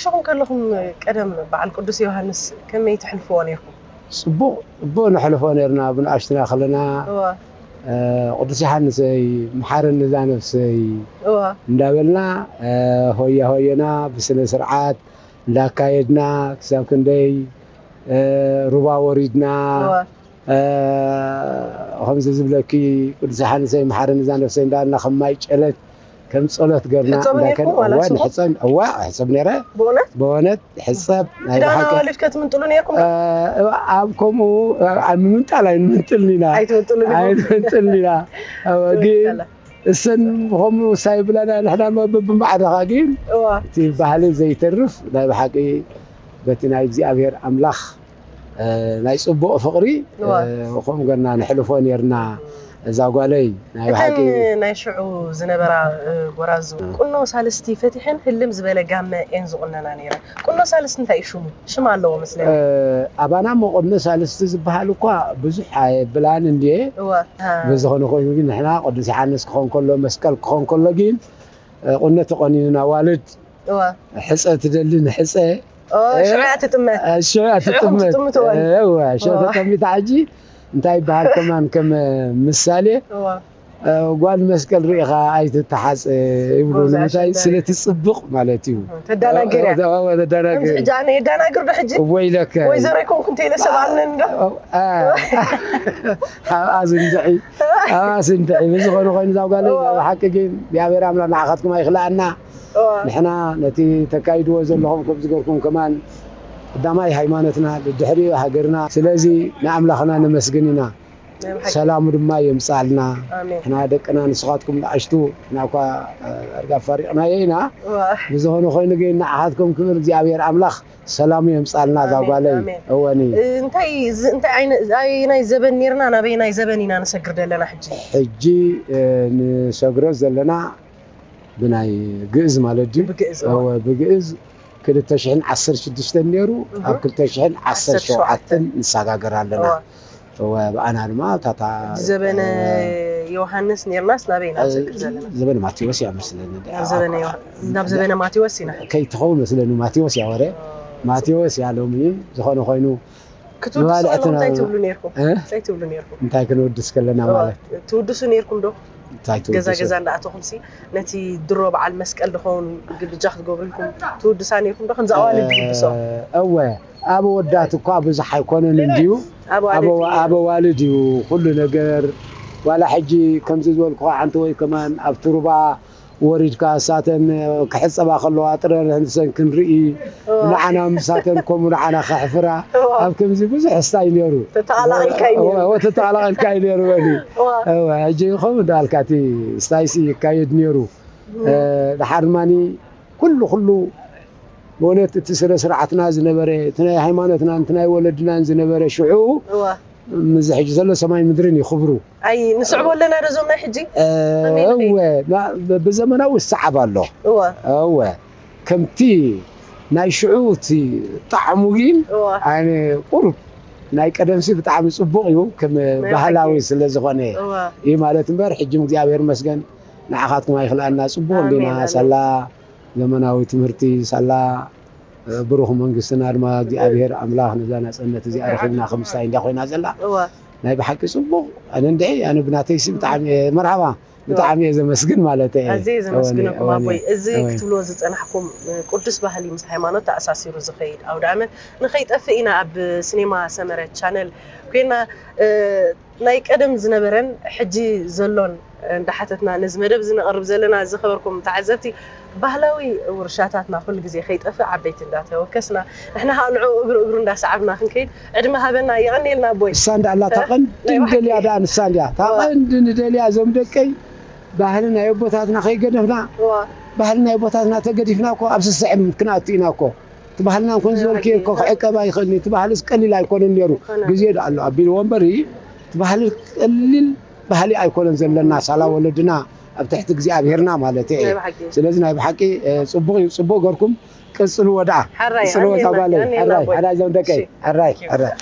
ሽኹም ከለኹም ቀደም በዓል ቅዱስ ዮሃንስ ከመይ ትሕልፍዎ ነይርኩም? ጽቡቕ ጽቡቕ ነሕልፎ ነርና። ብንኣሽትና ከለና እዋ እ፣ ቅዱስ ዮሃንሰይ መሓረኒ እዛ ነፍሰይ እዋ እንዳበልና እ፣ ሆያ ሆየና ብስነ ስርዓት እንዳካየድና ክሳብ ክንደይ እ፣ ሩባ ወሪድና እዋ እ፣ ከምዚ ዝብለኪ ቅዱስ ዮሃንሰይ መሓረኒ እዛ ነፍሰይ እንዳበልና ከም ማይ ጨለት ከም ጸሎት ገርና ሕጸቡ እንዳከን ነይርኩም ዋላ እዋ ስኹም? ንሕጸብ እዋ ሕጸብ ነረ ብእውነት ብእውነት ሕጸብ ናይ ክዳን ብሓቂ ኣዋልድ ከትምንጥሉ ነይርኩም? እ፣ ኣብ ከምኡ ኣብ ምምንጣል ኣይንምንጥልን ኢና ኣይትምንጥሉ ነይርኩም? ኣይንምንጥልን ኢና። እ፣ ግን እሰን ብኸምኡ ሳይ ብላና ንሕና እማ በብማዕረኻ ግን እዋ እቲ ባህሊ ዘይተርፍ ናይ ብሓቂ በቲ ናይ እግዚኣብሔር ኣምላኽ እ፣ ናይ ጽቡቕ ፍቕሪ እዋ እ፣ ከምኡ ገርና ንሕልፎ ነርና። እዛ ጓለይ ናይ እተን ብሓቂ ናይ ሽዑ ዝነበራ እ፣ ጎራዙ ቁኖ ሳልስቲ ፈቲሐን ህልም ዝበለ ጋመ እየን ዝቑነና ነይረን። ቁኖ ሳልስቲ እንታይ እዩ ሽሙ? ሽም ኣለዎ መስለኒ። እ፣ ኣባና እሞ ቁኖ ሳልስቲ ዝበሃል እኳ ብዙሕ ኣየብላን እንድየ። እዋ እ፣ ብዝኾነ ኮይኑ ግን ንሕና ቅዱስ ዮሃንስ ክኾን ከሎ መስቀል ክኾን ከሎ ግን እ፣ ቁኖ ተቆኒንና ዋልድ እዋ ሕፀ ትደሊ ንሕፀ ኦ፣ እ፣ ሽዑ እያ ትጥመት። እ፣ ሽዑ እያ ሽዑ ትጥመት ትጥምት ዋልድ። እ፣ እወ ሽዑ እዋ ተጠሚታ ሕጂ እንታይ ይበሃል ከማን ከም ምሳሌ እዋ እ፣ ጓል መስቀል ርኢኻ ኣይትተሓፀ ይብሉ እዛ ንምንታይ ሽዑ ስለ ትፅብቕ ማለት እዩ። ተዳናግር እያ። እወ ተዳናግር ሕጂ ኣነ የዳናግር ዶ ሕጂ? ወይለከ ወይ ዘረይኮንኩ እንተይለ ሰብ ኣለኒ ዶ? ኣብኣ ዝንድዒ ኣብኣ ዝንድዒ ብዝኾነ ኮይኑ እዛ ጓለይ እዋ ብሓቂ ግን እግዚኣብሔር ኣምላኽ ንዓኻትኩም ኣይኽልኣና። እዋ ንሕና ነቲ ተካይድዎ ዘለኹም ከም ዝገርኩም ከማን ቀዳማይ ሃይማኖትና ድሕሪኡ ሃገርና ስለዚ ንኣምላኽና ነመስግን ኢና። ናይ ብሓቂ ሰላሙ ድማ የምፅኣልና። ኣሜን። ንሕና ደቅና ንስኻትኩም ንኣሽቱ ንሕና እኳ ኣርጋ ኣፋሪቕናዮ ኢና። እዋ ብዝኾነ ኮይኑ ግን ንዓኻትኩም ክብል እግዚኣብሔር ኣምላኽ ሰላሙ የምፅኣልና እዛ ኣሜን፣ ጓለይ። ኣሜን። እወኒ እንታይ ዝ- እንታይ ዓይነት ኣበየናይ ዘበን ነርና ናበየናይ ዘበን ኢና ንሰግር ዘለና ሕጂ? ሕጂ እ፣ ንሰግሮ ዘለና ብናይ ግእዝ ማለት ድዩ? ብግእዝ እዋ እወ ብግእዝ ክልተ ሽሕን ዓሰርተ ሽዱሽተን ነይሩ እህ። ኣብ ክልተ ሽሕን ዓሰርተ ሸውዓተን ንሰጋገር ኣለና። እዋ እወ ብኣና ድማ ታታ ብዘበነ ዮሃንስ ነርናስ ናበይ ኢና ንሰግር ዘለና? ዘበነ ማቴዎስ እያ መስለኒ። ናብ ዘበነ ዮሃ- ናብ ዘበነ ማቴዎስ ኢና። ከይትኸውን መስለኒ ማቴዎስ እያ ወረ ማቴዎስ እያ ሎሚ ዝኾነ ኮይኑ ክትውድሱ መባልዕቲ ከለኹም እንታይ ናብ- ትብሉ ነርኩም? እ? እንታይ ትብሉ ነርኩም? እንታይ ክንወድስ ከለና ማለት ትውድሱ ነርኩም ዶ? እንታይ ገዛ ትውድሱ? ገዛ እንዳኣተኹምሲ ነቲ ድሮ በዓል መስቀል ድኸውን ግብጃ ክትገብሩ ኢልኩም ትውድሳ ነርኩም ዶ? ከምዚ ኣዋልድ ትውድሶ? እ፣ እወ ኣብ ወዳት እኳ ብዙሕ ኣይኮነን እንድዩ ኣብ ኣብ ኣዋልድ ኣብ ኣዋልድ እዩ ኩሉ ነገር። ዋላ ሕጂ ከምዚ ዝበልኩ ዓንተ ወይ ከማን ኣብቲ ሩባ ወሪድካ እሳተን ክሕፀባ ከለዋ ጥረ ንሰን ክንርኢ ንዓና ምሳተን ከምኡ ንዓና ከሕፍራ ኣብ ከምዚ ብዙሕ ስታይ ነይሩ። ተተቓላቒልካ እዩ ነይሩ። እወ፣ ተተቓላቒልካ እዩ ነይሩ በሊ። እዋ። እወ፣ ሕጂ ከምኡ እንዳልካ እቲ ስታይሲ ይካየድ ነይሩ። እ፣ ድሓር ድማኒ ኩሉ ኩሉ ብእውነት እቲ ስነ ስርዓትና ዝነበረ እቲ ናይ ሃይማኖትናን እቲ ናይ ወለድናን ዝነበረ ሽዑ እዋ ምዚ ሕጂ ዘሎ ሰማይ ምድርን እዩ ክብሩ። ኣይ ንስዕቦ ኣለና ዶ እዞም ናይ ሕጂ? እ፣ ከመይ ንኽእል? እወ ና- ብ- ብዘመናዊ ይሰዓብ ኣሎ። እዋ እወ ከምቲ ናይ ሽዑ እቲ ጣዕሙ ግን እዋ ኣነ ቁሩብ ናይ ቀደምሲ ብጣዕሚ ጽቡቕ እዩ ከም ናይ ባህላዊ ሓቂ። ስለ ዝኾነ እዋ እዩ ማለት እምበር ሕጂ እግዚኣብሔር ይመስገን ንዓኻትኩም ኣይኽልኣና ጽቡቕ ኣሜን፣ እንዲና ኣሜን። ሳላ ዘመናዊ ትምህርቲ ሳላ ብሩኽ መንግስትና ድማ እግዚኣብሔር ኣምላኽ ነዛ ናጽነት እዚኣ ረኺብና ከም ስታይ እንዲያ ኮይና ዘላ እዋ ናይ ብሓቂ ጽቡቕ ኣነ እንድዒ ኣነ ብናተይሲ ብጣዕሚ እየ መርሃባ ብጣዕሚ እየ ዘመስግን ማለት እየ ኣዝየ ዘመስግነኩም እወኒ፣ ኣቦይ። እዚ እወኒ። ክትብሎ ዝጸናሕኩም ቅዱስ ባህሊ ምስ ሃይማኖት ተኣሳሲሩ ዝኸይድ ኣውደ ኣመት ንኸይጠፍእ ኢና ኣብ ሲኔማ ሰመረ ቻነል ኮይና እ፣ ናይ ቀደም ዝነበረን ሕጂ ዘሎን እንዳሓተትና ነዚ መደብ እዚ ነቕርብ ዘለና ዝኸበርኩም ተዓዘብቲ ባህላዊ ውርሻታትና ኩሉ ግዜ ከይጠፍእ ዓበይቲ እንዳተወከስና ንሕና ከዓ ንዕኡ እግሩ እግሩ እንዳሰዓብና ክንከይድ ዕድመ ሃበና። የቐንየልና ኣቦይ። ንሳ እንዳ ኣላ እታ እ? ቀንዲ ናይ ንደልያ ብሓቂ። ደኣ ንሳ እንድያ እታ እዋ። ቀንዲ ንደልያ እዞም ደቀይ ባህሊ ናይ ኣቦታትና ከይገደፍና እዋ። ባህሊ ናይ ኣቦታትና ተገዲፍና እኮ ኣብ ስስዐ ክንኣቱ ኢና እኮ እቲ ባህልና እንኮን ዝበልክዮ እኮ ክዕቀብ ኣይኽእልን እቲ ባህልስ ቀሊል ኣይኮነን ነይሩ ኣይኮነን። ግዜ ደኣ ኣሎ ኣቢልዎ እምበሪ እቲ ባህሊ ቀሊል ባህሊ ኣይኮነን ዘለና ሳላ ወለድና ኣብ ትሕቲ እግዚኣብሄርና ማለት እየ ናይ ብሓቂ። ስለዚ ናይ ብሓቂ እ፣ ጽቡቕ እዩ ጽቡቕ ገርኩም ቀጽልዎ ደኣ ሓራይ፣ ቀጽልዎ ኣሜን፣ እዛ ጓለይ ኣሜን፣ ሓራይ ኣቦይ። ሓራይ እዞም ደቀይ እሺ። ሓራይ ሓራይ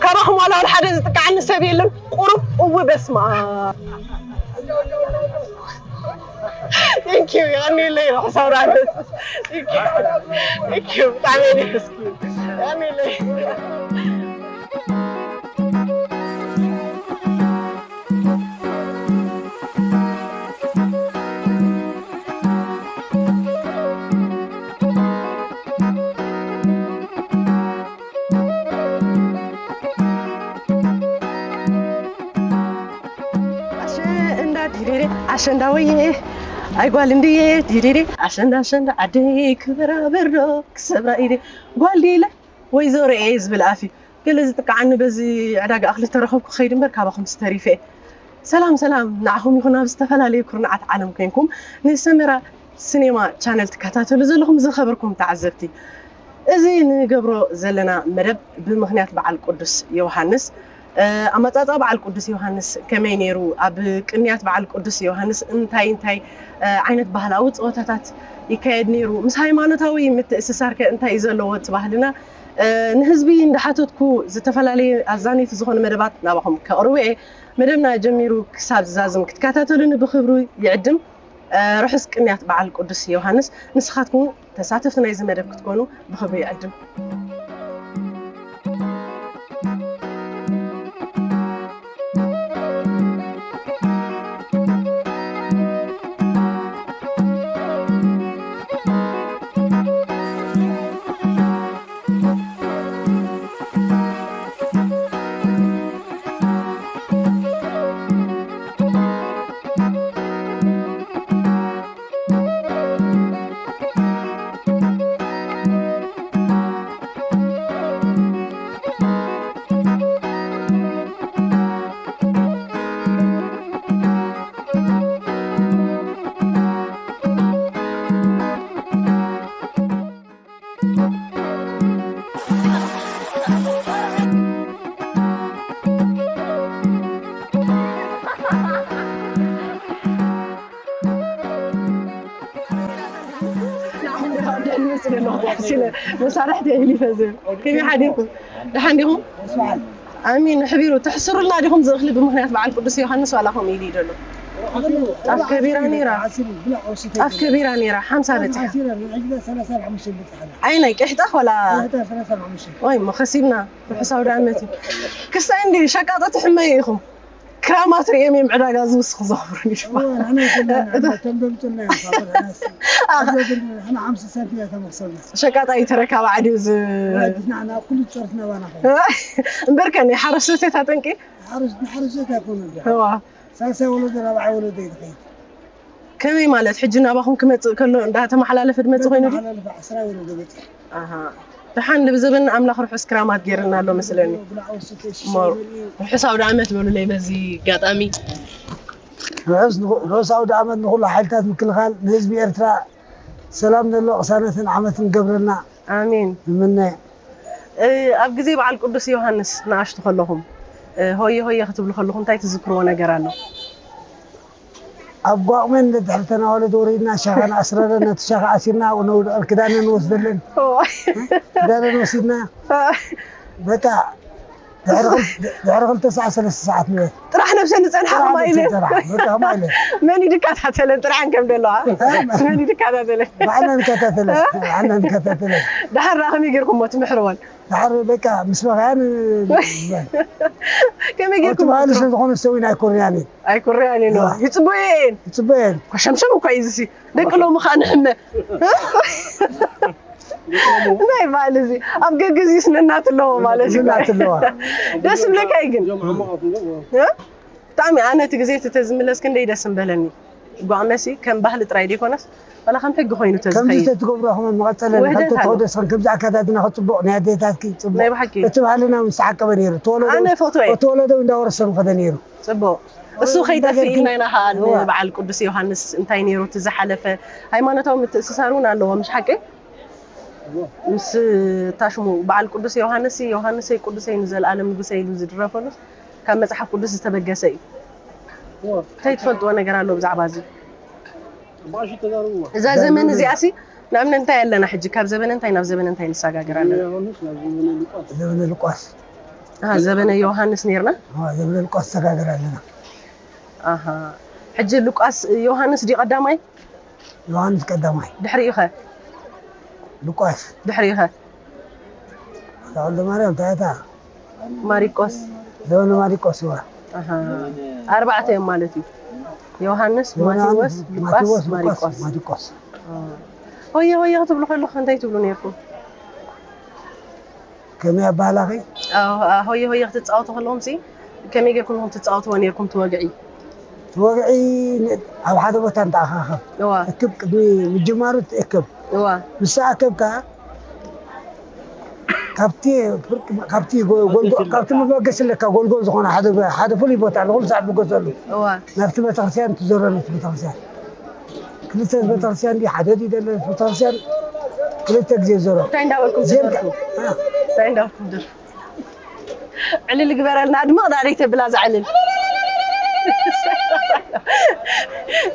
ካባኹም ዋላ ዋላ ሓደ ዝጥቃዓኒ ሰብ የለን። ቁሩብ እው በስማ Thank you. የቐንየለይ ርሑስ ኣውራዕነት። Thank you. Thank you. ብጣዕሚ እየ ደስ ክብል። የቐንየለይ። ኣሸንዳ ዲሪሪ፣ ኣሸንዳ ወየ፣ ኣይ ጓል እንድየ ዲሪሪ፣ ኣሸንዳ ኣሸንዳ ዓደይ ክብራ በርዶ ክሰብራ ኢደ፣ ጓል ዲለ ወይዘሮ እየ ዝብል ኣፍ እዩ። ገለ ዝጥቃዓኒ በዚ ዕዳጋ እኽሊ ተረኸብኩ ኸይድ እምበር ካባኹም ዝተሪፈ እየ። ሰላም ሰላም ንዓኹም ይኹን ኣብ ዝተፈላለዩ ኩርናዓት ዓለም ኮይንኩም ንሰመራ ሲኔማ ቻነል ትከታተሉ ዘለኹም ዝኸበርኩም ተዓዘብቲ። እዚ ንገብሮ ዘለና መደብ ብምኽንያት በዓል ቅዱስ ዮሃንስ፣ እ፣ ኣመጻጽኣ በዓል ቅዱስ ዮሃንስ ከመይ ነይሩ፣ ኣብ ቅንያት በዓል ቅዱስ ዮሃንስ እንታይ እንታይ፣ እ፣ ዓይነት ባህላዊ ጸወታታት ይካየድ ነይሩ፣ ምስ ሃይማኖታዊ ምትእስሳር ከ እንታይ እዩ ዘለዎ እቲ ባህልና፣ እ፣ ንህዝቢ እንዳሓተትኩ ዝተፈላለየ ኣዛነይቲ ዝኾኑ መደባት ናባኹም ከቕርቡ እየ። መደብና ጀሚሩ ክሳብ ዝዛዝም ክትከታተሉኒ ብኽብሪ ይዕድም። እ፣ ርሑስ ቅንያት በዓል ቅዱስ ዮሃንስ። ንስኻትኩም ተሳተፍቲ ናይዚ መደብ ክትኮኑ ብኽብሪ ይዕድም። መሳርሕቲ የህሊፈ ዝብል ከመይ ሓዲርኩም? ደሓን ዲኹም? ኣሚን። ሕቢሩ ተሕስሩልና ዲኹም ዝእኽሊ ብምኽንያት በዓል ቅዱስ ዮሃንስ ዋላ ከምኡ ኢሉ ይደሎ? ኣብ ከቢራ ነይራ። ኣብ ከቢራ ነይራ ሓምሳ በፂሓ። ኣይናይ ቅሕጣ ወላ? ወይ እሞ ከሲብና። ርሑስ ኣውደ ዓመት እዩ። ክስታይ እንዲ ሸቃጦ ትሕመዩ ኢኹም። ክራማት ርእዮም እዮም ዕዳጋ ዝውስኹ ዘኽብሩኒ ሽማ። እወ፣ ንሕና ኣይኮናን፣ ንሕና እቶም ዘምፁልና እዮም ካብ ንሕናስ። ኣኸ። ንሕና ሓምሳ ሳንቲም እያ ተመኽሰብና። ሸቃጣይ ተረካቢ ዓዲ እዩ ዝ-፣ ወላዲትና ንሕና ኩሉ ዝፀርፍና ባና ኾይኑ። እምበር ከ ናይ ሓረስቶት እታ ጠንቂ? ሓረስ-፣ ንሓረስቶት ኣይኮኑን ድኣ። እዋ። ሳልሳይ ወለዶ ራብዓይ ወለዶ እዩ ዝኸይድ። ከመይ ማለት? ሕጂ ናባኹም ክመጽእ ከሎ እንዳተመሓላለፈ ድመጽእ ኮይኑ ድዩ? ተመሓላለፈ ዓስራይ ወለዶ በጺሑ። ኣሃ። ደሓን ብዘበን ኣምላኽ ርሑስ ክራማት ገይርና ኣሎ መስለኒ። ብላዕሊ ወሰተ እሞ ሽሻይ መሊኡ። ርሑስ ኣውደ ዓመት በሉለይ በዚ ኣጋጣሚ። ርሑስ ንኹ-፣ ርሑስ ኣውደ ዓመት ንኹሉ ሓይልታት ምክልኻል፣ ንህዝቢ ኤርትራ ሰላም ነሎ ቅሳነትን ዓመትን ገብረልና ኣሜን። ንምነ። እ፣ ኣብ ግዜ በዓል ቅዱስ ዮሃንስ ንኣሽቱ ከለኹም፣ እ፣ ሆየ ሆየ ክትብሉ ከለኹም እንታይ ትዝክርዎ ነገር ኣሎ? ኣብ ጓቕመን ደድሕሪ ተናዋለድ ወሪድና ሻኻ ንኣስረረን፣ ነቲ ሻኻ ኣሲርና ኣብኡ ነውድቐን፣ ክዳነን ንወስደለን። እዋ። ክዳነን ወሲድና፣ በቃ፣ ድሕሪ ክል-፣ ድሕሪ ክልተ ሰዓት፣ ሰለስተ ሰዓት ንበት። ጥራሕ ነብሰን ዝጸንሓ ጥራሕ ከማይ ነብሰን ኢለን። ጥራሕ፣ በቃ፣ ከማይ ኢለን። መን እዩ ድከታተለን? ጥርዓን ከም ደለዋ። እ? መን እዩ ድከታተለን? ባዕልና ንከታተለን፣ ባዕልና ንከታተለን። ደሓር ደኣ ከመይ ጌርኩሞ ትምሕርወን? ድሓር በቃ ምስ በኽያን፣ ከመይ እቲ ጌርኩም ባህሊ ትምሕርወን? ስለ ዝኾነ ሰው ኢና ኣይኮርያን እዩ። ኣይኮርያን እዩ፣ ዋ። ይጽበዮ እየን። ይጽበዮ እየን። ኮሸምሸም እኳ እዩ ዝሲ። ደቂ ሎሚ ኸኣ ንሕመ። ናይ በዓል እዚ ኣብ ገግዚ ስነናት ኣለዎ ማለት እዩ። ስነናት ኣለዋ። ደስ ይብለካ እዩ ግን። እ? ብጣዕሚ ኣነ እቲ ግዜ እቲ ተዝምለስ ክንደይ ደስ ምበለኒ። ጓዕመሲ ከም ባህሊ ጥራይ ዘይኮነስ፣ ዋላ ከም ሕጊ ኮይኑ ከምዚ ተዝኸይድ። ተትገብሮ ከም መቐጸለ ውህደት ንኸልተ ኣሎ። ተወደስከን ከምዚ ኣከዳድና ክጽቡቕ፣ ናይ ኣዴታትኪ ጽቡቕ። ናይ ብሓቂ። እቲ ባህልና እውን ዝተዓቀበ ነይሩ። እቲ ወለዶ ኣነ እውን፣ ፎቶ እየ። እቲ ወለዶ እውን እንዳወረሰ ምኸደ ነይሩ። ጽቡቕ። እሱ ከይጠፍእ እንዳገርኪ-፣ ኢልና ኢና ኸኣ እዋ። ንበዓል ቅዱስ ዮሃንስ እንታይ ነይሩ እቲ ዝሓለፈ ሃይማኖታዊ ምትእስሳር እውን ኣለዎ፣ ምሽ ሓቂ? ምስ ታሽሙ በዓል ቅዱስ ዮሃንስ፣ "ዮሃንሰይ ቅዱሰይ ንዘለኣለም ንጉሰይ" ኢሉ ዝድረፈሉስ ካብ መጽሓፍ ቅዱስ ዝተበገሰ እዩ። እንታይ ትፈልጥዎ ነገር ኣሎ ብዛዕባ እዚ? እዛ ዘመን እዚኣሲ ንኣብነት እንታይ ኣለና ሕጂ? ካብ ዘበነ እንታይ ናብ ዘበነ እንታይ ንሰጋገር ኣለና? ዘበነ ሉቃስ። ኣሃ፣ ዘበነ ዮሃንስ ነይርና? ኣዎ፣ ዘበነ ሉቃስ ንሰጋገር ኣለና። ኣሃ። ሕጂ ሉቃስ፣ ዮሃንስ ድዩ ቀዳማይ? ዮሃንስ ቀዳማይ። ድሕሪኡ ኸ? ሉቃስ። ድሕሪኡ ኸ? ተወልደ ማርያም እንታይ እታ? ማሪቆስ። ዘበነ ማሪቆስ እዋ። ኣርባዕተ እዮም ማለት እዩ። ዮሃንስ፣ ማቴዎስ፣ ሉቃስ፣ ማሪቆስ። ማሪቆስ። ሆየ ሆየ ክትብሉ ከለኹ እንታይ ትብሉ ነርኩም? ከመይ ኣባህላኺ? ሆየ ሆየ ክትፃወቱ ከለኹም ሲ ከመይ ጌርኩም ኢኹም ትፃወትዎ ነርኩም ትወግዒ? ትወግዒ ኣብ ሓደ ቦታ እንተኣኻኸብ እዋ እክብ ቅድሚ ምጅማሩ ትእክብ እዋ ምስ ኣከብካ ካብቲ ፍርቂ ካብቲ ጎ- ጎልጎ- ካብቲ መበገሲ ኣለካ ጎልጎል ዝኾነ ሓደ ሓደ ፍሉይ ቦታ ኣሎ ኩሉ ሰዓት ብገዘሉ እዋ ናብቲ ቤተክርስትያን ትዞረሉ እቲ ቤተክርስትያን ክልተ ቤተክርስትያን ድዩ ሓደ ድዩ ደለ ቤተክርስትያን ክልተ ግዜ ዞሮ እንታይ እንዳበልኩም ዜምካ ትደርፉ እንታይ እንዳበልኩም ትደርፉ ዕልል ግበረልና ኣድምቕ ዳለይ ተብላ እዛ ዕልል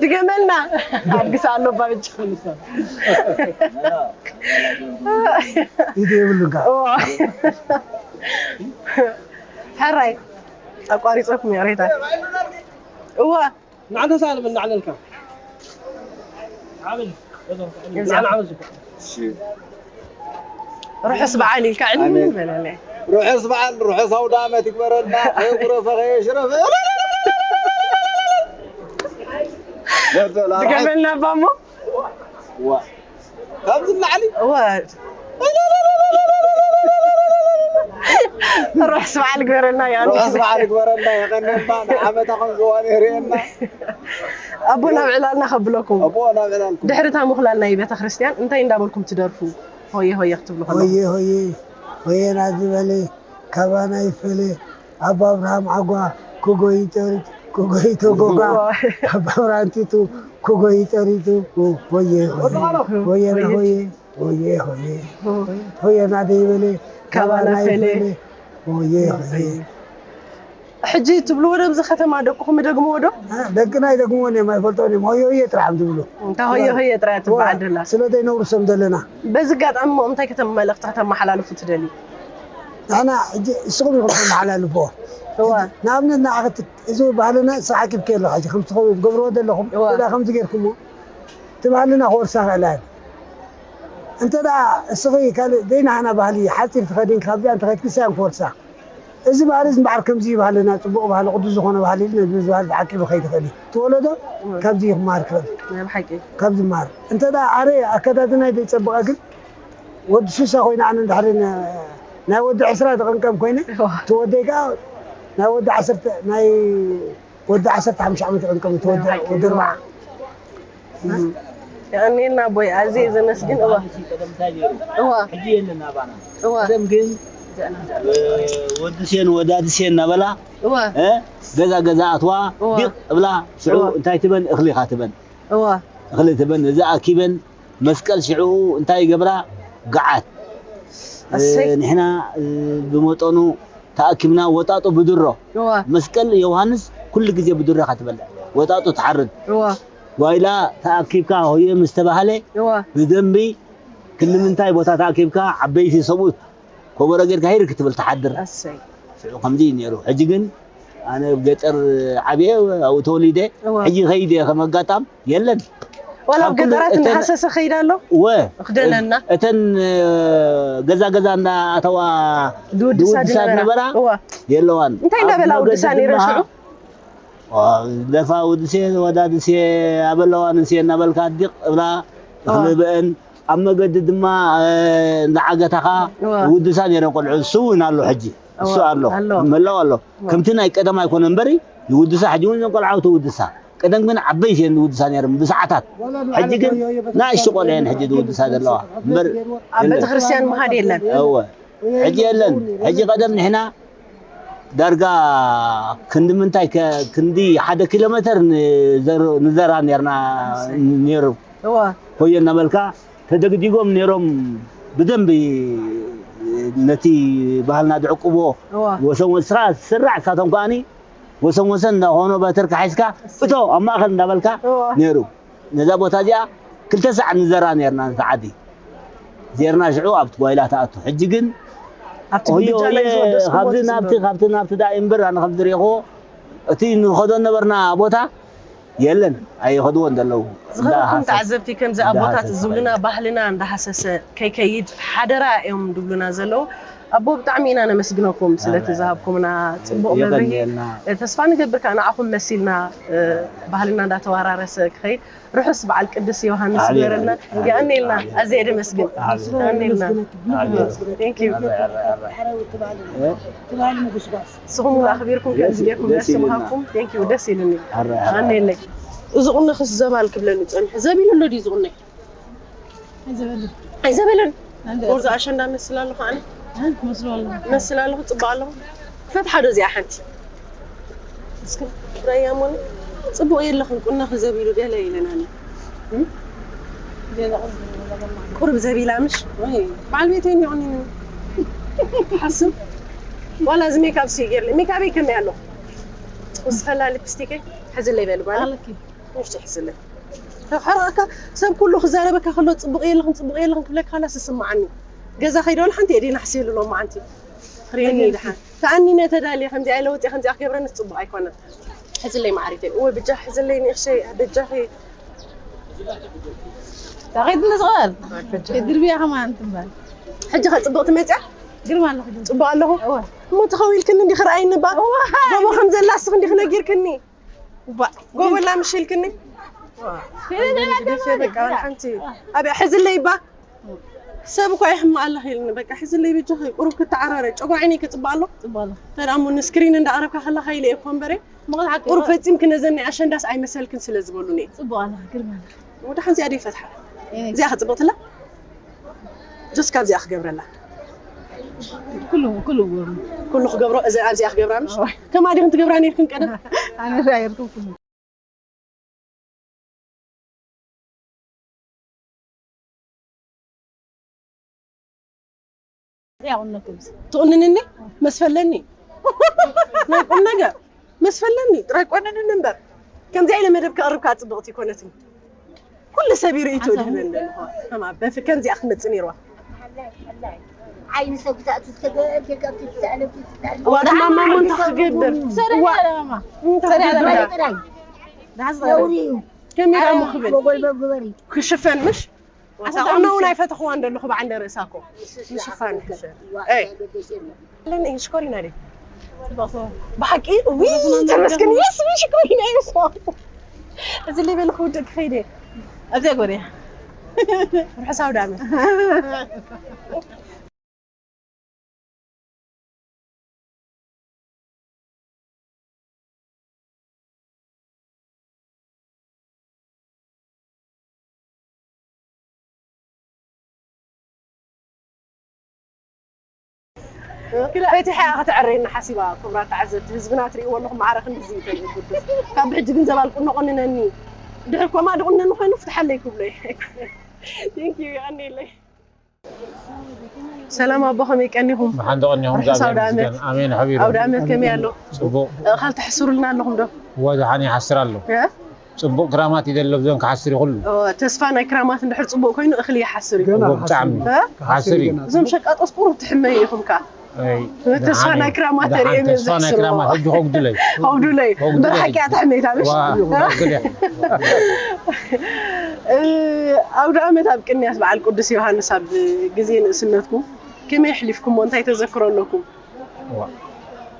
ድገመልና ኣድግሳ ኣሎ ባብጭ ኢደ የብሉን ከዓ ሕራይ ኣቋሪፀኩም ይቕሬታ እዋ ንዓንተ ሳልም እናዕለልካ ዓብል ርሑስ በዓል ኢልካ ዕልል በለለይ ርሑስ በዓል ርሑስ ኣውደ ዓመት ይግበረልና ከየጉረፈ ከየሽረፈ ድገመልና ባሞ ዋ ካብዚ ንላዕሊ እወ ርሑስ በዓል ግበረልና ያ ርሑስ በዓል ይግበረልና የቐንየልና ንዓመታ ከም ዝዋን የርእየና ኣቦ ናብ ዕላልና ከብለኩም ኣቦ ናብ ዕላልኩም ድሕሪ እታ ምኹላል ናይ ቤተ ክርስቲያን እንታይ እንዳበልኩም ትደርፉ ሆየ ሆየ ክትብሉ ከለኹም ሆየ ሆየ ሆየ ናዝበለ ካባና ይፈለ ኣቦ ኣብርሃም ዓጓ ክጎይ ጠሪቱ ክጎይ ተጎጋ ኣቦ ኣብርሃም ቲቱ ክጎይ ጠሪቱ ሆየ ሆየ ሆየ ሆየ ሆየ ሆየ ሆየ ናደይ በለ ካባና ካባና ፈለ ይፈለ ሆየ ሆየ ሕጂ ትብልዎ ዶ ኣብዚ ከተማ ደቅኹም ይደግምዎ ዶ ደቅና ይደግምዎን እዮም ኣይፈልጦን እዮም ሆየ ሆየ ጥራሕ እዮም ዝብሉ እንታ ሆየ ሆየ ጥራይ ትበሃል ደላ ስለ ዘይነውርሶም ዘለና በዚ ኣጋጣሚ እሞ እንታይ ከተም መልእኽቲ ከተመሓላልፉ ትደልዩ ንሕና ሕጂ እስኹም ኢኹም ተመሓላልፍዎ እዋ ንኣብነት ንዓኸት እዚ ባህልና ስራሕ ዓቂብከ ኣለኻ ሕጂ ከምቲ ትገብርዎ ዘለኹም እዋ። ወላ ከምዚ ጌርኩምዎ እቲ ባህልና ክወርሳ ክእላ እየን እንተ ደኣ እስኺ ካልእ ዘይናህና ባህሊ ሓፂር ትኸዲን ካብዚኣ እንተኸድኪ ሳያን ክወርሳ እዚ ባህሊ እዚ እምበዓር ከምዚ እዩ ባህልና ፅቡቕ ባህሊ ቅዱስ ዝኾነ ባህሊ ኢሉ ነዚ ባህሊ ተዓቂቡ ከይትኽእል እዩ እቲ ወለዶ ካብዚ እዩ ክመሃር ክኽእል ናይ ብሓቂ ካብ ዝመሃር እንተ ደኣ ኣነ ኣከዳድናይ ዘይፀብቐ ግን ወዲ ሱሳ ኮይነ ኣነ እንድሕሪ ን- ናይ ወዲ ዕስራ ዝቕንቀም ኮይነ እቲ ወደይ ከዓ ናይ ወዲ ዓሰርተ ናይ ወዲ ዓሰርተ ሓሙሽተ ዓመት ይቕንቀም እቲ ወዲ ወዲ ኣርባዓ የቐንየልና ኣቦይ ኣዝየ ዘመስግን እዋ እዋ ሕጂ የለን ኣባና እዋ ቀደም ግን ወዲ ሴን ወዳዲ ሴን እናበላ እዋ እ፣ ገዛ ገዛ ኣትዋ እዋ። ዲቕ እብላ ሽዑ እዋ። እንታይ ትበን እኽሊ ኢኻ ትበን እዋ እኽሊ ትበን እዚ ኣኪበን መስቀል ሽዑ እንታይ ይገብራ ገዓት እሰይ እ፣ ንሕና እ፣ ብመጠኑ ተኣኪብና ወጣጦ ብድሮ እዋ መስቀል ዮሃንስ ኩሉ ግዜ ብድሮ ኢኻ ትበልዕ ወጣጦ ትሓርድ እዋ ጓይላ ተኣኪብካ ሆየ ምስ ተባህለ እዋ ብደንቢ ክንዲ ምንታይ ቦታ ተኣኪብካ ዓበይቲ ሰብኡት ኮቦሮ ጌርካ ሂር ክትብል ትሓድር ኣሰይ ሽዑ ከምዚ እዩ ነይሩ ሕጂ ግን ኣነ ኣብ ገጠር ዓብየ ኣብኡ ተወሊደ እዋ። ሕጂ ከይደ ከም ኣጋጣም የለን ዋላ ኣብ ካብ ኩሉ ገጠራት እተን- እንዳሃሰሰ ከይዳ ኣሎ እወ ክደነና እተን ገዛ ገዛ እንዳኣተዋ ዝውድሳ ዝውድሳ ዝነበራ ዝነበራ እዋ የለዋን እንታይ እንዳበላ ኣብ ውድሳ መገዲ ነይረን ድማ ሽዑ ደፋ ውድሴ ወዳድሴ ኣበለዋ ንሴ እናበልካ ዲቕ እብላ እኽሊ ብአን ኣብ መገዲ ድማ እንዳዓገታኻ እዋ። ውድሳ ነይረን ቆልዑ እሱ እውን ኣሎ ሕጂ እሱ እዋ፣ ኣሎ ኣሎ። ምህላው ኣሎ ከምቲ ናይ ቀደም ኣይኮነ እምበሪ ይውድሳ ሕጂ እውን እዘን ቆልዓ ትውድሳ ቀደም ግን ዓበይቲ እየን ዝውድሳ ነይረን ብሰዓታት ሕጂ ግን ንኣሽቱ ቆልዑ እየን ሕጂ ዝውድሳ ዘለዋ እምበር ኣብ ቤተክርስትያን ምኻድ የለን እወ ሕጂ የለን ሕጂ ቀደም ንሕና ዳርጋ ክንዲ ምንታይ ከ- ክንዲ ሓደ ኪሎ ሜተር ንዘር- ንዘራ ነርና ነይሩ እዋ ኮዮ እናበልካ ተደግዲጎም ነይሮም ብደንብ ነቲ ባህልና ዝዕቅብዎ እዋ ወሰን ወስኻ ስራዕ እሳቶም ከኣኒ ወሰን ወሰን እንዳኾኖ በትርካ ሒዝካ እቶ ኣብ ማእኸል እንዳበልካ እዋ ነይሩ ነዛ ቦታ እዚኣ ክልተ ሰዓት ንዘራ ነርና ነቲ ዓዲ ዜርና ሽዑ ኣብቲ ጓይላ ተኣቱ ሕጂ ግን ኣብቲ ሆየ ብብጫ ናይ ሆየ ዝወደስኩምዎ ካብዚ ናብቲ ትዝምሩ። ካብቲ ናብቲ ዳ እምበር ኣነ ከም ዝሪእኹዎ እቲ ንኸዶ ነበርና ቦታ የለን ኣይኸድዎ እንደለዉ ዝኸበርኩም ተዓዘብቲ ከምዚ ኣቦታት ዝብሉና ባህልና እንዳሃሰሰ ከይከይድ ሓደራ እዮም ዝብሉና ዘለዉ። ኣቦ ብጣዕሚ ኢና ነመስግነኩም ስለቲ ዝሃብኩምና ፅቡቕ መብርሂ። ተስፋ ንገብር ከዓ ንዓኹም መሲልና ባህልና እንዳተዋራረሰ ክኸይድ ርሑስ በዓል ቅዱስ ዮሃንስ ይግበረልና። የቐንየልና። ኣዝየ ደመስግን። የቐንየልና። ንስኹም እውን ኣኽቢርኩም ከምዚ ጌርኩም ደስ ምሃብኩም። ቴንኪዩ ደስ ኢሉኒ። የቐንየለይ። እዚ ቁኖ ክስ ዘባል ክብለኒ ፀኒሑ። ዘቢሉ ኣሎ ድዩ እዚ ቁኖ? ኣይዘበለን። ኣይዘበለን። ወርዚ ኣሸንዳ መስል ኣለኹ ኣነ። መስል ኣለኹ። መስል ኣለኹ፣ ጽቡቕ ኣለኹ። ፈትሓ ዶ እዚኣ ሓንቲ? እስኪ ራያ ሞኒ ጽቡቕ የለኽን፣ ቁኖኺ ዘቢሉ ገለ ኢለናኒ። እም? ቁሩብ ዘቢላ ምሽ? ወይ፣ በዓል ቤተይ እኒኦ እኒኒ። ሓስብ። ዋላ እዚ ሜካፕ ሲ ገይርለ። ሜካፕ ከመይ ኣሎ? ወስኸላ ሊፕስቲክ ሕዝለይ በል ጓል። ኣለኪ። ንእሽቶ ይሕዝለይ። ተሓረቐካ ሰብ ኩሉ ክዛረበካ ከሎ ጽቡቕ የለኽን ጽቡቕ የለኽን ክብለካ ከላ ስስምዓኒ። ገዛ ከይደ ወላ ሓንቲ የደይ ናሕሲ የሉ ሎማዓንቲ። ርእየኒ ድሓን። ተኣኒነ ተዳልየ ከምዚኣ ኢለ ወፂኣ ከምዚኣ ክገብረኒ ጽቡቕ ኣይኮነን። ሕዝለይ ማዓሪተይ። እወ ብጃ ሕዝለይ ንእሽተይ በጃኺ። ታኸይድ ንዝቐል ድርብያ ከማን ትምባል። ሕጂ ከ ጽቡቕ ትመጽያ? ግርማ ኣለኹ። ጽቡቕ ኣለኹ። እወ። እሞ ተኸዊልክኒ እንዲኺ ረኣይኒ እባ። እወ። ጎቦ ከም ዘላ እስኺ እንዲኺ ነጊርክኒ። ጎበላ ምሽ ኢልክኒ። ደሴ በቃ ሓንቲ ኣብያ ሕዝለይ እባ ሰብ እኳ ይሕምቕ ኣለኺ ኢልኒ። በቃ ሕዝለይ በጃኺ ቁሩብ ክተዓራረ ጨጓዒኒ ክጽባ ኣሎ። ተዳ እሞ ንስክሪን እንዳቕረብካ ከለኻ ኢለ እኮ እምበረ ቁሩብ ፈጺምኪ ነዘን ናይ ኣሸንዳስ ኣይመሰልክን ስለ ዝበሉኒ። ጽቡቕ ኣለኻ ግርማ ኣለኻ። ወደ ሓንዚኣ ደይ ፈትሓ እዚኣ ክጽብቕትላ ጀስ ካብዚኣ ክገብረላ ኩሉ ኩሉ ገሩ ኩሉ ክገብሮ እዚ ኣብዚኣ ክገብራ ምሽ ከማ ዲኹም ትገብራ ነርክን ቀደም ኣነ ራየርኩም ኩሉ ያውነክምስ ትቑንንኒ መስፈለኒ ናይ ቁም ነገር መስፈለኒ ጥራይ ቆነንን እምበር ከምዚኣ ኢለ መደብ ከቕርብካ ፅብቕቲ ይኮነትኒ ኩሉ ሰብ ይርእይቶ ድህበን ለንኾ ከማ በፊት ከምዚኣ ክትመፅእ ነይርዋ ዓይኒ ሰብ ክተእቱ ዝተገበርክ ካብቲ ዝተኣለብቲ ዝተኣለብቲ ዋላ ማማ ሞ እንታይ ክገብር ሰሪያ ለማማ እንታይ ሰሪያ ክገብር ለማማ ጥራይ ዳስ ነውሪ እዩ ከመይ ደኣ ሞ ክብል መጎልበብ ግበሪ ክሽፈን ምሽ ኣታ ቁኖ እውን ኣይፈተኽዋን ዘለኹ ብዓንደ ርእሳ እኮ ምሽፋን ሕሸ ኣለኒ ሽኮሪና ደ ብሓቂ ዊ ተመስገን የስ ሽኮሪና የስ እዚ ሌቤል ክውድእ ክኸይደ ኣብዚያ ጎርያ ርሑስ ኣውዳመ ፈቲሐ እያ ከተዕረየና ሓሲባ ክቡራት ተዓዘብቲ ህዝብና ትርእይዎ ኣለኹም ማዕረ ክንድዚ እዩ ተሪኡ ቅዱስ ካብ ብሕጂ ግን ዘባል ቁኖ ቆንነኒ ድሕር ኮማ ድቁነኒ ኮይኑ ፍትሓለይ ክብሎ እየ Thank you የቐንየለይ ሰላም ኣቦ ከመይ ቀኒኹም? መሓን ተቐኒኹም ርሑስ ኣውደ ዓመት። ኣሜን ሓቢሩ። ኣውደ ዓመት ከመይ ኣሎ? ጽቡቕ። ካልተሕስሩልና ኣለኹም ዶ? እዋ ደሓን ይሓስር ኣሎ። እ? ጽቡቕ ክራማት ይደሎ ብዞን ክሓስር ይኽሉ። ኦ፣ ተስፋ ናይ ክራማት እንድሕር ጽቡቕ ኮይኑ እኽሊ ይሓስር እዩ። ገና እዎ፣ ብጣዕሚ። እ? ክሓስር እዩ። እዞም ሸቃጦስ ቁሩብ ትሕመዩ ኢኹም ከኣ። ኣይ፣ ተስፋ ደሓን ናይ እዩ። ክራማት ደሓን የርኢ ተስፋ ናይ ዝሕስርዎ። ክራማት ሕጂ ከጉድለይ። ከጉድለይ። ከጉድለይ። ብሓቂ እያ ትሕመይታ፣ ምሽ? ዋ፣ ከጉድለይ። እ፣ ኣውደ ዓመት ኣብ ቅንያት በዓል ቅዱስ ዮሃንስ ኣብ ግዜ ንእስነትኩም ከመይ ኣሕሊፍኩሞ? እንታይ ተዘክሮ ኣለኩም? ዋ፣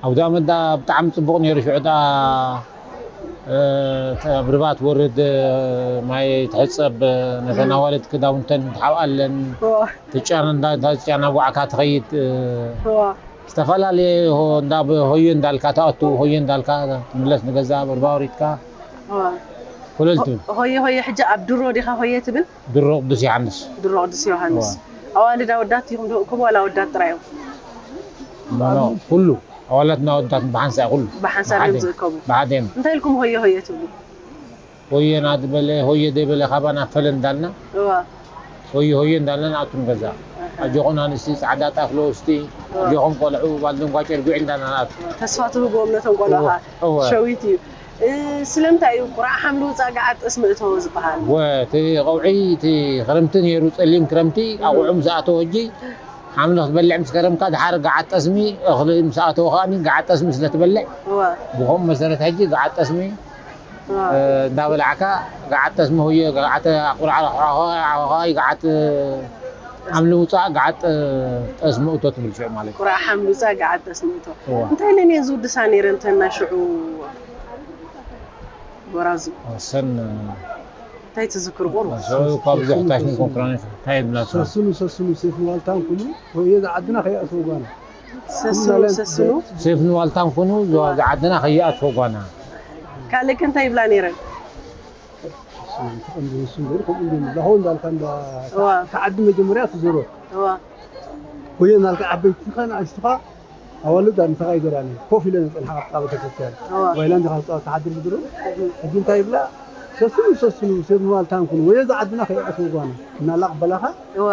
ኣውደ ዓመት ደኣ ብጣዕሚ ጽቡቕ ነይሩ። ሽዑ ደኣ፣ እ፣ ተ-፣ ኣብ ርባ ትወርድ፣ እ፣ ማይ ትሕጸብ፣ እ፣ ነተን ኣዋልድ ክዳውንተን ትሓብኣለን። ዋ። ትጫን እንዳ-፣ እንዳ ትጫን ኣብ ዋዕካ ትኸይድ፣ እ፣ ዋ። ዝተፈላለየ ሆ-፣ እንዳ ብ-፣ ሆየ እንዳልካ ትኣቱ፣ ሆየ እንዳልካ ትምለስ ንገዛ፣ ኣብ ርባ ወሪድካ። ዋ። ኮለል ትብል። ሆየ ሆየ ሕጂ ኣብ ድሮ ዲኻ ሆየ ትብል? ድሮ ቅዱስ ዮሃንስ። ድሮ ቅዱስ ዮሃንስ። እዋ። ኣዋልድ ኣወዳት ኢኹም ዶ እኩም ዋላ ኣወዳት ጥራይ እዮም? ኖ፣ ኖ፣ ኩሉ። ኣዋላትና ኣወዳት ብሓንሳእ ኩሉ። ብሓንሳብ እዮም ብሓደ። ዝእከቡ። ብሓደ እዮም። እንታይ ኢልኩም ሆየ ሆየ ትብሉ? ሆየ ናትበለ፣ ሆየ ደይበለ ካባና ፈለ እንዳልና። እዋ። ሆየ ሆየ እንዳልና ንኣቱ ንገዛ። ኣጆኹም ኣንስቲ፣ ጻዕዳ ጣፍ ለወስቲ፣ እዋ። ኣጆኹም ቆልዑ፣ ባልድንኳ ጨርጉዒ እንዳልና ንኣቱ። ተስፋ ትህብዎም ነቶም ቆልዑ እዋ፣ ከዓ። እዋ። ሸዊት እዩ። እ፣ ስለምንታይ እዩ ቁራዕ ሓምሊ ውፃእ ገዓት ጠስሚ እተወ ዝበሃል? ወ፣ እቲ ቀውዒ፣ እቲ ክረምቲ ነይሩ፣ ጸሊም ክረምቲ፣ እም። ኣቑዑ ምስ ኣተወ ሕጂ፣ ሓምሊ ክትበልዕ ምስ ከረምካ፣ ድሓር ገዓት ጠስሚ፣ እኽሊ ምስ ኣተወ ከኣኒ፣ ገዓት ጠስሚ ስለ ትበልዕ፣ እወ። ብኸምኡ መሰረት ሕጂ ገዓት ጠስሚ፣ እንዳበላዕካ፣ ገዓት ጠስሚ ሁየ፣ ገዓት ኣቁራዕ፣ ገዓት ኣምሊ ውፃእ፣ ገዓት ጠስሚ እቶ ትብል ሽዑ ማለት እዩ። ቁራዕ ሓምሊ ውፃእ፣ ገዓት ጠስሚ እቶ። እዋ። እንታይ ኢለን እየን ዝውድሳ ነይረን እተን ናይ ሽዑ ጎራዙ? ሰን እንታይ ትዝክር ቁሩብ? ሽዑ እኳ ብዙሕ ታሽኒ ኮንኩራን እንታይ ይብላ? ሰስኑ፣ ሰስኑ፣ ሴፍ ዋልታን ኩሉ፣ ወይ እዚ ዓድና ከይኣትዎ ጓና። ሰስኑ፣ ሰስኑ። ሴፍ ንዋልታን ኩኑ፣ ዝዓድና ከይኣትዎ ጓና። ካልእ ከ እንታይ ይብላ ነይረን? እሱ ተቐንዲ ንሱ እምበር፣ ከምኡ እንዲዩ ዝብላ። ሆ እንዳልካ እንዳ እዋ። ተዓዲ መጀመርያ ትዞሮ። እዋ። ወይ እንዳልካ ዓበይትኻ ንኣሽቱኻ ኣዋልድ ኣንተኻ ይገራኒ። ኮፍ ኢለን ዝጸንሓ ኣብታ ቤተክርስትያን። እዋ። ወይ ኢለን ዝኻ ዝጻወት ተሓድር ዝድሮ። እህ። ሕጂ እንታይ ይብላ? ሰስኑ፣ ሰስኑ፣ ሰብ ንዋልታን ኩኑ። ወይ ዝዓድና ከይኣትዎ ጓና። እናላቕ በላኻ። እዋ።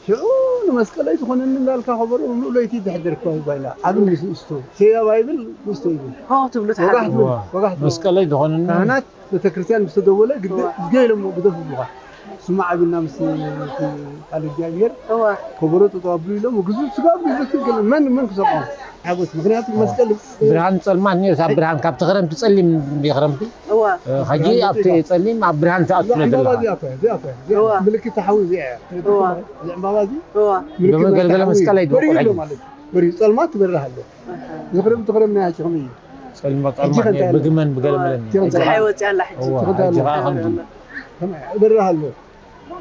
ሽዑ ንመስቀለይ ዝኾነኒ እንዳልካ ከበሮ ምሉእ ለይቲ ተሕድር ክባይላ። ዓቢ ምስ ንእሽቶ። ሴያ ባይብል ንእሽቶ ይብል። ሆ ትብሉ ወጋሕ ትሓድሩ። ትብል፣ እዋ። ወጋሕ ትብል። መስቀለይ ዝኾነኒ ካህናት ቤተክርስትያን ምስ ተደወለ ግደ-፣ እዋ። እዝጊ ኢሎም ግደፍ ይብሉኻ። ስማዕ ኣቢልና ምስ እቲ ቃል እግዚኣብሔር እዋ። ከበሮ ጠጠው ኣቢሉ ኢሎም ግዙፍ ስጋ ግዙፍ ክብል መን፣ መን ክሰምዖ? ሓጎስ። ምኽንያቱ እዋ። መስቀል ብርሃን ጸልማት ነይሩ። ካብ ብርሃን፣ ካብቲ ክረምቲ ጸሊም እንዲ ክረምቲ። እዋ። እ፣ ሕጂ ኣብቲ ጸሊም ኣብ ብርሃን ትኣቱ ስለ ዘለኻ። ዕምባባ እዚኣ እኮ እያ፣ እዚኣ እኮ እያ፣ እዚኣ እዋ። ምልክት ሓዊ እዚኣ እያ። እዋ። እዚ ዕምባባ እዚ እዋ። ምልክት ናይ ገለገለ ሓዊ መስቀል እዩ። ኣይትበቁል በሪሁ ኣሎ ሕጂ። ማለት እዩ። በሪሁ ጸልማት ትበርህ ኣሎ። ኣሃ። ዝኽረም ትኽረም ናይ ኣጭኽሚ እዩ። ጸልማ፣ ሕጂ ጸልማት ከ እንታይ ኣሎ? ብግመን ብገለመለን። ኣሃ። ጸሓይ ወጺኣ ኣላ ሕጂ። እዋ፣ ሕጂ ከኣ ከምዚ። ከመይ እበርህ ኣሎ።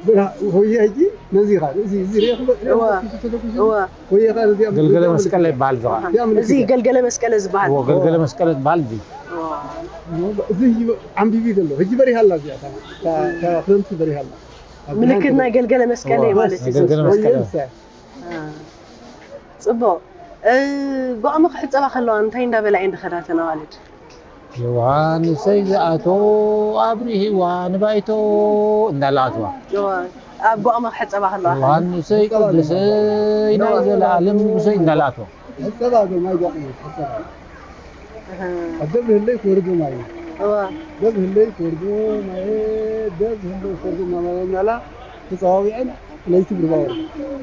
ብራ-፣ ሆየ ሕጂ ነዚ ኻ፣ እዚ፣ እዚ ርኤ ክሎ-፣ ርኤ እዋ። ክሎ-፣ ክሎ-፣ ክሎ-፣ እዋ። ሆየ ኻ፣ እዚ ኣብ ገልገለ ምልክት መስቀል ይበሃል እዚ ኸዓ። እዚ ኣብ ምልክት እዚ እያ። ገልገለ መስቀል ዝበሃል። እዎ፣ ገልገለ መስቀል ዝበሃል እዚ። እዋ። እዚ ሕጂ ዓምቢቢ ዘሎ። ሕጂ በሪሃ ኣላ እዚኣ፣ እታ፣ እታ፣ እታ ክረምቲ በሪሃ ኣላ። ኣብ ምልክት ብርሃን ናይ ገልገለ መስቀል እዋ፣ እዩ ማለት ናይ እዩ። ገልገለ ሆየ መስቀል እዩ። ንሳ። አ፣ ጽቡቕ። እ፣ ጓዕሚ ክሕጸባ ከለዋ እንታይ እንዳበላ እየን ዝኸዳ እተን ኣዋልድ? ዮሃንሰይ ዝኣቶ ኣብርሂዋ ንባይቶ እንዳለ ኣትዋ። እዋ፣ ኣብ ጓዕሚ ክሕጸባ ከለዋ። ዮሃንሰይ ቅዱሰይ ናይ ዘለኣለም ንጉሰይ እንዳለ ኣትዋ። ሕጸባ ዶ ማይ ጓዕሚ ሕጸባ። ኣሃ። ኣብ ደብሪ ህለይ ክወርዶ ማይ። እዋ። ደብሪ ህለይ ክወርዶ ማይ፣ ደብሪ ህለይ ክወርዶ ማይ እናላ ተጸዋዊዐን ለይቲ ብርባው።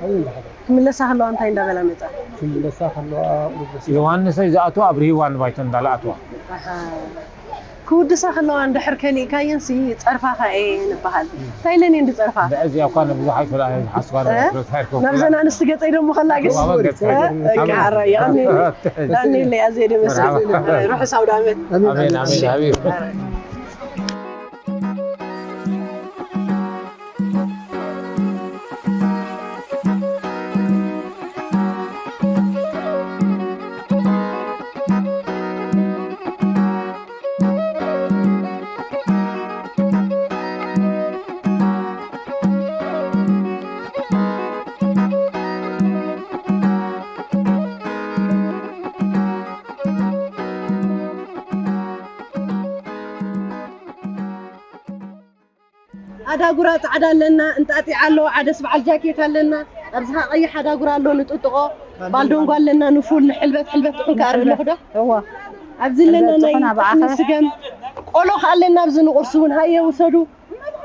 ኣብኡ እንዳሓዳ። ክምለሳ ከለዋ እንታይ እንዳበላ መጻ? ክምለሳ ከለዋ ቁሩብ ደስ ዮሃንሰይ ዝኣትዋ ኣብርሂዋ ንባይቶ እንዳለ ኣትዋ። ኣሃ። ክውድሳ ከለዋ እንድሕር ከሊእካየንሲ ጸርፋኻ እየ ንበሃል። እንታይ ኢለን እየን ዝጸርፋ? እንድዒ እዚኣ እኳ ንብዙሕ ኣይትበልዓ፣ ሓስባ እ? ንብረት ኣይርከብኩላ። ናብዘን ኣንስቲ ገጸይ ደሞ ከላ ግስ? ዋዋ ገጽ እ? ኣይኮነን። በቃ፣ ኣረ፣ የቐንየለይ። የቐንየለይ፣ ኣዝየ ደመሰ። መርሓባ። ርሑስ ኣውደ ዓመት። ኣሜን፣ ኣሜን፣ ኣሜን፣ ሓቢቢ። ኣዳጉራ ጻዕዳ ኣለና፣ እንጣጢዕ ኣለዎ፣ ዓደስ በዓል ጃኬት ኣለና፣ ኣብዚ ኸኣ ቀይሕ ኣዳጉራ ኣሎ፣ ንጥጥቖ፣ ባልዶንጓ ኣለና፣ ንፉል፣ ንሕልበት፣ ሕልበት ጥሑን ከኣ ኣለኹ ዶ? እዋ። ኣብዚ ኣለና፣ ሕልበት ናይ ጥሑን ኣባዓኸ። ጥሕኒ ስገም፣ ቆሎ ከኣ ኣለና፣ ኣብዚ ንቁርሲ እውን ሃየ ውሰዱ።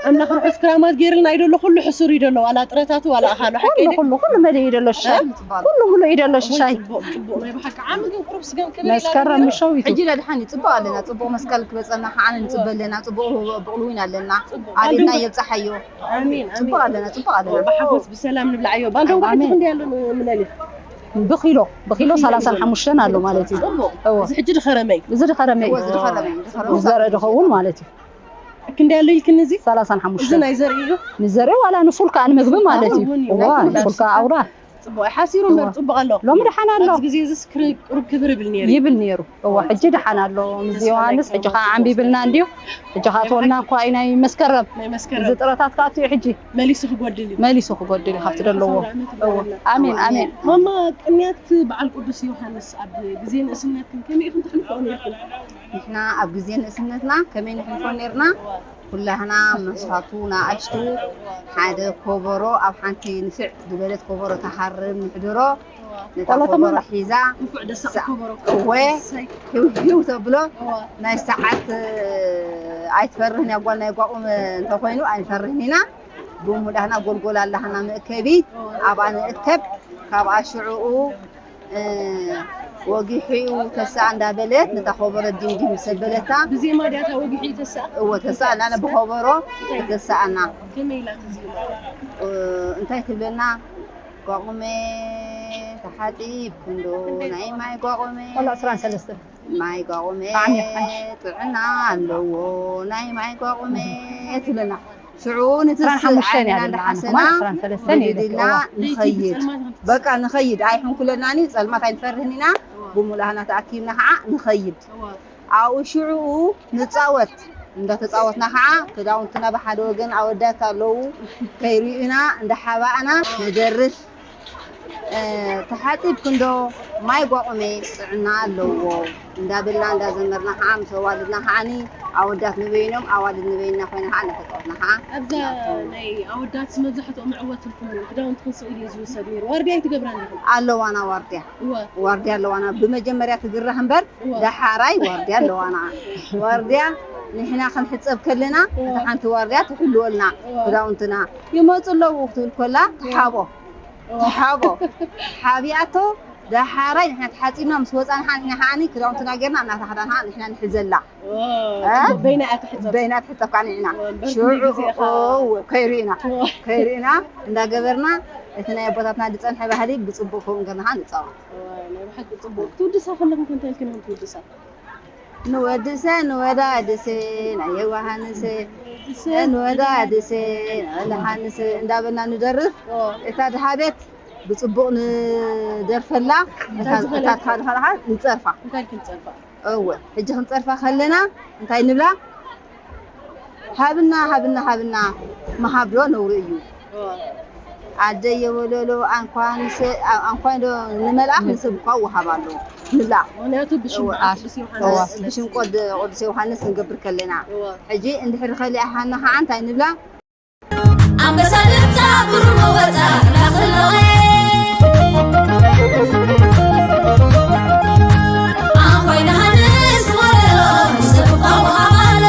ኣምላኽ ርሑስ ክራማት ገይርልና እዩ ደሎ፣ ኩሉ ሕሱር እዩ ደሎ፣ ዋላ ጥረታቱ፣ ዋላ ኣኻሉ፣ ሓቀይ ኩሉ፣ ድዩ? ኩሉ፣ ኩሉ መሊኡ እዩ ደሎ፣ ሽሻይ። እ? ኩሉ ሙሉእ እዩ ደሎ፣ ሽሻይ። ጽቡቕ፣ ጽቡቕ፣ ናይ ብሓቂ ዓሚ ግን ቁሩብ ስገም ክብል ኢላ መስከረም ነይሩ። ምሸዊቱ። ሕጂ ደድሓን እዩ፣ ጽቡቕ ኣለና፣ ጽቡቕ መስቀል ክበጸና፣ ከዓነ ንጽበ ኣለና፣ ጽቡቕ ብቕሉ እውን ኣለና። ጽቡቕ። ኣርእና የብጽሓዮ። ኣሜን፣ ጽቡቕ ኣሜን። ኣለና፣ ጽቡቕ ኣለና። ብሓጎስ ብሰላም ንብላዓዮ። ባልዶ ኣሜን። ክንደይ ኣሎ ን-፣ ንለሊት? ብኪሎ፣ ብኪሎ ሰላሳን ሓሙሽተን ኣሎ ማለት እዩ። ጽቡቕ። እወ። እዚ ሕጂ ድኸረመ እዩ። እዚ ድኸረመ እዩ። እወ፣ እዚ ድኸረመ እዩ፣ ድኸረመ እዩ። ዝዘርእ ድኸውን ማለት እዩ። ክንደይ ኣሎ ኢልክኒ እዚ? ሰላሳን ሓሙሽተን። እዚ ናይ ዘርኢ እዩ? ንዘርኢ ዋላ ንፉል ከኣ ንምግቢ ማለት እዩ። እውን እዩ። እዋ፣ ናይ ኩሉ ንፉል ከኣ ኣውራ። ጽቡቕ፣ ሓሲሩ እምበር እዋ። ጽቡቕ ኣሎ። ሎሚ ደሓን ኣሎ። ኣብዚ ግዜ እዚስ ክር-፣ ቁሩብ ክብር ይብል ነይሩ። ይብል ነይሩ። እዋ፣ ሕጂ ደሓን ኣሎ። ምስ ተስፋ ዮሃንስ፣ ናይ ሕጂ ከኣ ዓንቢብልና እንድዩ። ሕጂ ከኣ ትወና እኳ እዩ ናይ መስከረም። ናይ መስከረም። እዚ ጥረታት ከኣ ኣትዩ ሕጂ። መሊሱ ክጎድል እዩ። መሊሱ ክጎድል እዩ ካብቲ ዘለዎ። ሰላም እዋ። ይበለና። ኣሜን፣ ኣሜን። ማማ፣ ቅንያት በዓል ቅዱስ ዮሃንስ ኣብ ግዜ ንእስነትክን ከመይ ኢኽን ተሕልፍኦ ነይርክን? ንሕና ኣብ ግዜ ንእስነትና ከመይ ንሕልፎ ነይርና? ኩላህና መስዋቱ ንኣሽቱ ሓደ ኮበሮ ኣብ ሓንቲ ንፍዕ ዝበለት ኮበሮ ተሃርም ንሕድሮ። ነታ ቆሎ ኮበሮ ተመላ-፣ ሒዛ ንፉዕ ደሳዕ ሳ-፣ ኮበሮ። እወ፣ እሰይ። ህው ህው ተብሎ። እወ። ናይ ሰዓት፣ እ፣ ኣይትፈርህን እያ ጓል ናይ ጓቑም እንተኾይኑ ኣይንፈርህን ኢና። ብእሙ ዳህና ጎልጎል ኣላህና መእከቢት፣ እወ። ኣብኣ ንእከብ። ካብኣ ሽዑኡ ወጊሑ ተሳእ እንዳበለት ነታ ከበሮ ዲምዲም ምስ ኣበለታ፣ ብዜማ ድያ እታ ወጊሑ ተሳእ? እወ፣ ተሳእ እናለ ብኸበሮ ተሳእና። ከመይ ኢላ ትዜማ? እ፣ እንታይ ትብለና? ጓቑመ ተሓጺብ ክንዶ ናይ ማይ ጓቑመ። ቆላ ዕስራን ሰለስተን። ማይ ጓቑመ ዓሚ፣ ዓሚ። ጥዕና ኣለዎ ናይ ማይ ጓቑመ ትብለና። ሽዑ ንትስእ ዕስራን ሓሙሽተን እያ ዓይንና ዘለና፣ እንዳሓሰና ዓመት ዕስራን ሰለስተን እዩ ብድድልና ደቂ፣ እዋ። ንኸይድ። በቃ ንኸይድ፣ ኣይሕንኩለናን እዩ፣ ጸልማት ኣይንፈርህን ኢና። እዋ። ብምሉእ ሃና ተኣኪብና ኸዓ ንኸይድ። እዋ። ኣብኡ ሽዑኡ ንጻወት። እንዳተጻወትና ኸዓ ክዳውንትና ብሓደ ወገን ኣወዳት ኣለዉ፣ ከይርእዩና እንዳሓባእና ንደርፍ። እ፣ ተሓጺብኪ እንዶ ማይ ጓቑመ ጥዕና ኣለዎ እንዳበልና እንዳዘመርና ኸዓ ምስ ኣዋልድና ኸዓኒ ኣወዳት ንበይኖም ኣዋልድ ንበይንና ኮይና ኸዓ እንዳተጻወትና ኸዓ ኣብዛ ናይ ኣወዳት መብዛሕትኦም መዕወትልኩም እዩ፣ ክዳውንትኩም ስእሊ እዩ ዝውሰድ ነይሩ። ዋርድያ ኣይትገብራን ዲኹም? ኣለዋና ዋርድያ። እወ። ዋርድያ ኣለዋና። ብመጀመርያ ትግረህ እምበር እወ። ደሓራይ ዋርድያ ኣለዋና። ዋርድያ ንሕና ክንሕጸብ ከለና እወ። እታ ሓንቲ ዋርድያ ትሕልወልና እወ። ክዳውንትና። ይመጹ ኣለዉ ክትብል ከላ ትሓቦ። እወ። ትሓቦ። ሓቢኣቶ ደሓራይ ንሕና ተሓጺብና ምስ ወጻና ንሕና ኸዓኒ ክዳውንትና ጌርና እናተኸዳና ንሕና ንሕዘላ። እወ፣ እ? ጽቡቕ በይና እያ ትሕጸብ። በይና ትሕጸብ ከዓ ንሕና። እወ፣ በቲ ሽዑ ግዜ ኸዓ እወ፣ ከይርኢና። እወ። ከይርኢና እንዳገበርና እቲ ናይ ኣቦታትና ዝጸንሐ ባህሊ ብጽቡቕ ከምኡ ገርና ኸዓ ንጻወት። እወ፣ ናይ ብሓቂ ጽቡቕ። ክትውድሳ ከለኹም ከ እንታይ ኢልክን ኢኹም ትውድሳ? ንወድሰ ንወዳድሰ ናይ ዮሃንስ፣ ንወዳድሰ ናይ ዮሃንስ እንዳበልና ንደርፍ። እወ። እታ ድሃ ቤት ብጽቡቕ ንደርፈላ፣ እታ እታ ዝኸለልካ። እታ ድሃ ንጸርፋ። እንታይ ክንጸርፋ? እወ፣ ሕጂ ክንጸርፋ ከለና እንታይ ንብላ? ሃብና፣ ሃብና፣ ሃብና ምሃብ ዶ ነውሪ እዩ? እወ። ኣደየ ወለሎ ኣንኳ ንሰ-፣ ኣ-፣ ኣንኳ ዶ ንመልኣኽ ንሰብ እኳ ወሃብ ኣሎ ንብላ። ምኽንያቱ ብሽም እወ። ቅዱስ ዮሃንስ እወ። ስለ ብሽም ቆድ-፣ ቅዱስ ዮሃንስ ክንገብር ከለና። እወ። ሕጂ እንድሕር ኸሊኣኻና ኸዓ እንታይ ንብላ? ኣንበሳ ድምፃ ብሩር መወፃ ላኽለወ ኣንኳይ ንሃንስ ወለሎ ንሰብ እኳ ወሃብ ኣሎ።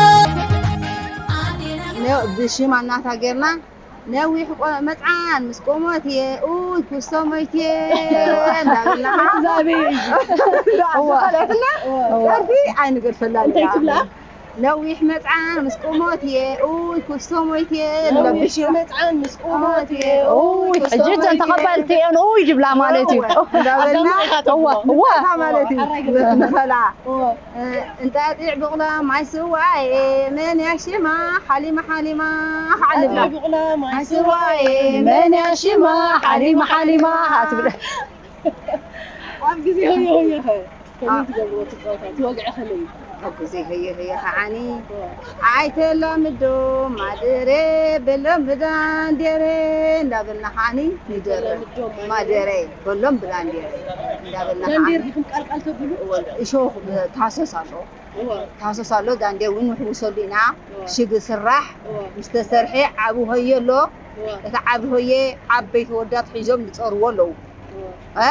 ነ-፣ ብሽም ኣናታ ጌርና ነዊሕ ቆ-፣ መጽዓን ምስ ቆሞት እየ፣ ኡይ፣ ኩስቶ ሞይት እየ እንዳበልና። እቲ ዛበይ እዩ። እዋ። ዝኸለትና እዋ። ደርፊ ኣይንገድፈላን እንታይ ኢና። ትብላ? ነዊሕ መጽዓን ምስ ቆሞት እየ፣ ኡይ፣ ኩስቶ ሞይት እየ፣ ነዊሕ ንለብሽ። መጽዓን ምስ ቆሞት እየ፣ ኡይ፣ ኡይ፣ ኩስቶ ሕጂ እተን ሞይት እየ። ተቐባልቲ እየን፣ ኡይ፣ ይብላ ማለት እዩ። እዋ። እንዳበልና እዋ፣ እዋ። ንኸላ ማለት እዩ። እዋ፣ ሓራይ ገበላ። ንኸላ። እዋ። እ፣ እንጣጢዕ ብቕላ ማይ ስዋኤ መን ያሽማ ሓሊማ ሓሊማ ኸዓ ንብላ። እንጣጢዕ ብቕላ ማይ ማይ ስዋኤ ስዋኤ መን ያሽማ ሓሊማ ሓሊማ ትብል። ኣብ ግዜ ሆየ ሆየ ኸ ከመይ ኣ- ትገብርዎ እቲ ጸወታ? እቲ ወግዒ ከመይ እዩ? ኣብ ግዜ ሆየ ሆየ ኸዓኒ እወ። ኣይተላምዶ ማደረ በሎም ብዳንዴረ እንዳበልና ኸዓኒ ንደርፍ። ኣይተላምዶ ማደረ። ማደረ በሎም ብዳንዴረ እንዳበልና ዳንዴር ኸዓኒ ዲኹም ቃልቃል ተብሉ? እወ፣ እሾኽ ታህሰስ ኣሎ። እወ። ታህሰስ ኣሎ፣ ዳንዴ እውን ንሕውሰሉ ኢና። እወ። ሽግ ስራሕ እወ። ምስ ተሰርሐ ዓቢ ሆየ ኣሎ። እወ። እቲ ዓቢ ሆየ ዓበይቲ ወዳት ሒዞም ዝጸርዎ ኣለዉ። እወ። እ?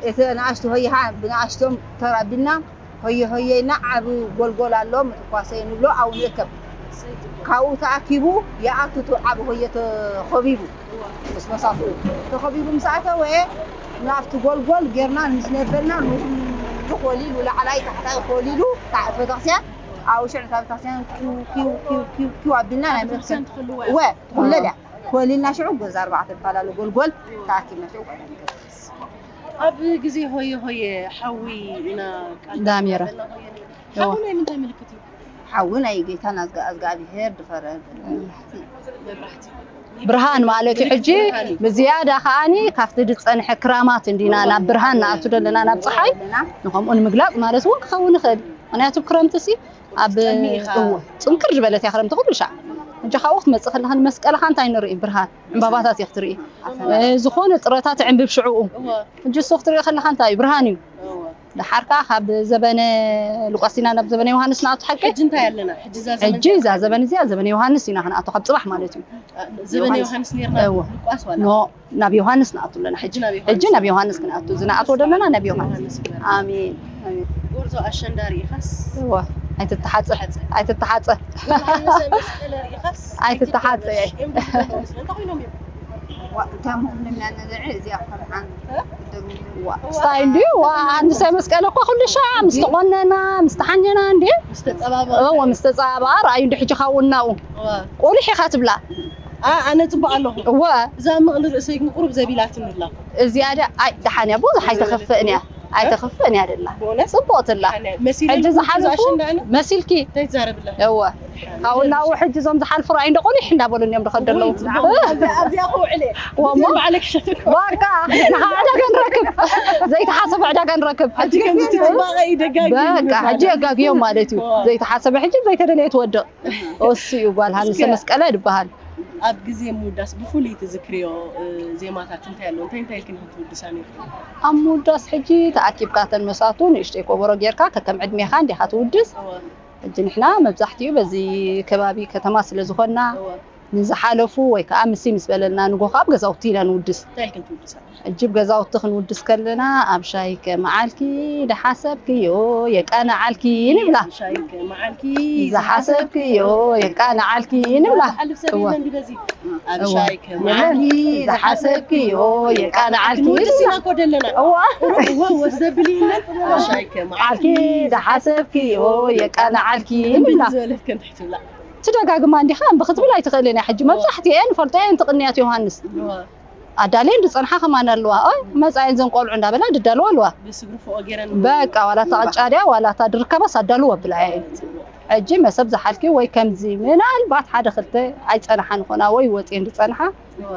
እቲ ንኣሽቱ ሆየ ኸዓ ብንኣሽቶም ተራቢና ሆየ ሆየ ኢልና ዓቢ ጎልጎል ኣሎ፣ ምትኳሰ ንብሎ፣ ኣብኡ ንእከብ። እሰይ፣ ጽቡቕ። ካብኡ ተኣኪቡ ይኣቱ፣ እቲ ዓቢ ሆየ ተኸቢቡ። እወ። ምስ መሳፍኡ ተኸቢቡ ምስ ኣተወ፣ ናብቲ ጎልጎል ጌርና ምስ ነበልና ንኹሉ ኮሊሉ፣ ላዕላይ ታሕታይ ኮሊሉ፣ ታሕቲ ቤተክርስትያን፣ ኣብኡ ሽዑ እታ ቤተክርስትያን ኪው፣ ኪው፣ ኪው፣ ኪው፣ ኪው ኣቢልና ናይ ቤተክርስትያን መትከል ትኽልዋ እያ። ወ፣ ትኹለል እያ። ኮሊልና ሽዑ ገዛ ኣርባዕተ ይባላሉ፣ ጎልጎል ተኣኪብና ሽዑ ቆይና ንገዛ። ኣብ ግዜ ሆየ ሆየ ሓዊ ኢና ቃል ዳሜራ። እናበልና ሆየ ሆየ። እዋ። ሓዊ ናይ ምንታይ ምልክት እዩ? ሓዊ ናይ ጌታና እዝጋ-፣ እዝጋኣብሄር ድፈረ መብራህቲ። ብርሃን ማለት እዩ። ሕጂ ብርሃን እዩ። ብዝያዳ ከዓኒ ካብቲ ዝጸንሐ ክራማት እንዲና ናብ ብርሃን ንኣቱ ዘለና፣ ናብ ጸሓይ። ኣለና። ንኸምኡ ንምግላጽ ማለት እውን ክኸውን ይኽእል። ምኽንያቱ ክረምቲ ሲ ኣብ ትጸሚ ኢኻ። እዎ፣ ጽንክር ዝበለት እያ ክረምቲ ኩሉ ሻዕ። ሕጂ ካብኡ ክትመጽእ ከለኻ ንመስቀልኻ እንታይ ንርኢ? ብርሃን። ዕምባባታት ኢኻ ትርኢ። ኣሰና። እ፣ ዝኾነ ጥረታት ዕምብብ ሽዕኡ። እዎ። ሕጂ እሱ ክትርኢ ከለኻ እንታይ እዩ? ብርሃን እዩ። እዎ። ደሓር ከኣ ካብ ዘበነ ሉቃስ ኢና ናብ ዘበነ ዮሃንስ ንኣቱ ሓቂ? ሕጂ እንታይ ኣለና? ሕጂ እዛ ዘመን ሕጂ እዛ እንታይ ዘበን እዚኣ ዘበነ ዮሃንስ ኢና ክንኣቱ ካብ ጽባሕ ማለት እዩ። እ፣ ዘበነ ዮሃንስ። ዮሃንስ ነርና እዎ። ሉቃስ ዋላ? ኖ፣ ናብ ዮሃንስ ንኣቱ ኣለና ሕጂ። ሕጂ ናብ ዮሃንስ። ሕጂ ናብ ዮሃንስ ክንኣቱ፣ ዝንኣትዎ ዘለና ናብ ዮሃንስ። ዮሃንስ ይበል። ኣሜን፣ ኣሜን። ጎርዞ ኣሸንዳ ርኢኻስ? እዎ፣ ኣይትተሓጸ፣ ኣይትተሓጸ። ዮሃንስ መስቀል ርኢኻስ? ኣይትተሓጸ። ኣይትተሓጸ። እዮም ደሞ መስቀል። እንታይ ኮይኖም እዮም? ዋ፣ እንታይ ምኾኑ ኢና ንርኢ፣ እዚኣ ቆልዓ እ? ደሞ ስታይ እንድዩ። ዋ፣ ኣንሰ መስቀል እኮ ኩሉ ሻዕ ምስ ተቆነና፣ ምስ ተሓኘና እንድዩ። ምስ ተጸባበ እዎ፣ ምስ ተጸባበኣ፣ ረኣዩ እንዲ ሕጂ ካብኡ እናኡ። ቆሊሕ ኢኻ ትብላ። ኣነ ጽቡቅ ኣለኹ። እወ፣ እዛ ምቕሊ ርእሰይ ግን ቁሩብ ዘቢላትኒ ኣላ። እዚኣ ድያ፣ ኣይ፣ ደሓን እያ፣ ብዙሕ ኣይተኸፍእን እያ። ኣይተኸፍእን እያ ደላ። ብእውነት? ጽቡቕቲ ኣላ። መሲለኒ ሕጂ እዛ ዝሓለፉ ኣሸንዳ ኣነ መሲልኪ። እንታይ ትዛረብ ኣላ? እወ። ካብኡ እናኡ ሕጂ እዞም ዝሓልፉ ረኣዩ እንዶ ቆሊሕ እንዳበሉን እዮም ዝኸደለዉ። ኣብዚኣ ከውዕል እየ። ወሞ ብዓለክ ሸትኮ በቃ፣ ንኻ ዕዳጋ ንረክብ። ዘይተሓሰበ ዕዳጋ ንረክብ። ሕጂ ከምዚ እቲ ጽባቐ ይደጋግም በቃ፣ ሕጂ የጋግዮም ማለት እዩ። ዘይተሓሰበ ሕጂ ዘይተደለየ ትወድቕ። እሱ እዩ ጓል ሃንሰ እስከ- መስቀለ ድበሃል። ኣብ ግዜ ምውዳስ ብፍሉይ ትዝክርዮ እ፣ ዜማታት እንታይ ኣሎ? እንታይ እንታይ ኢልክን ክትውድሳ ነይርክን? ኣብ ምውዳስ ሕጂ ተኣኪብካ ተን መሳቱ ንእሽተይ ኮበሮ ጌርካ ከከም ዕድሜኻ እንዲኻ ትውድስ። እወ፣ ሕጂ ንሕና መብዛሕትኡ በዚ ከባቢ ከተማ ስለ ዝኾንና እወ። ንዝሓለፉ ወይ ከዓ ምሲ ምስ በለልና ንጎ ካብ ገዛውቲ ኢና ንውድስ። እንታይ ኢልክን ትውድሳ? ሕጂ ብ ገዛውቲ ክንውድስ ከለና ኣብ ሻይ ከመዓልኪ ዝሓሰብክዮ የቃናዓልኪ ንብላ። ሻይ ከመዓልኪ ዝሓሰብክዮ የቃናዓልኪ ንብላ። ሓልፍ ሰብ እወ። የለን ድበዚ ኣብ እወ። ሻይ ከመዓልኪ ዝሓሰብክዮ የቃናዓልኪ ንውድስ ኢና ንብላ። እኮ ዘለና። እዋ። እወ ወስ ዘብል የለን። ኣብ ሻይ ከመዓልኪ ዓልኪ ዝሓሰብክዮ የቃናዓልኪ ንብላ። ዝበለት ከንታይ ትብላ። ትደጋግማ እንዲኻ እምቢ ክትብል ኣይትኽእልን እያ። ሕጂ መብዛሕትኤን ፈልጦ እየን ትቕንያት ዮሃንስ። እወ። ኣዳልየን ዝጸንሓ ከማን ኣለዋ። ኦይ መጻየን ዘን ቆልዑ እንዳበላ ድዳልዋ ኣለዋ። ብስግሪ ፎኦ ገይረን በቃ ዋላ እታ ቅጫ ድያ ዋላ እታ ድርከባስ ኣዳልዋ ብላ እየ። ሕጂ መሰብ ዝሓልኪ ወይ ከምዚ ምናልባት ሓደ ክልተ ኣይጸንሓን ኾና ወይ ወጽየን ዝጸንሓ እወ።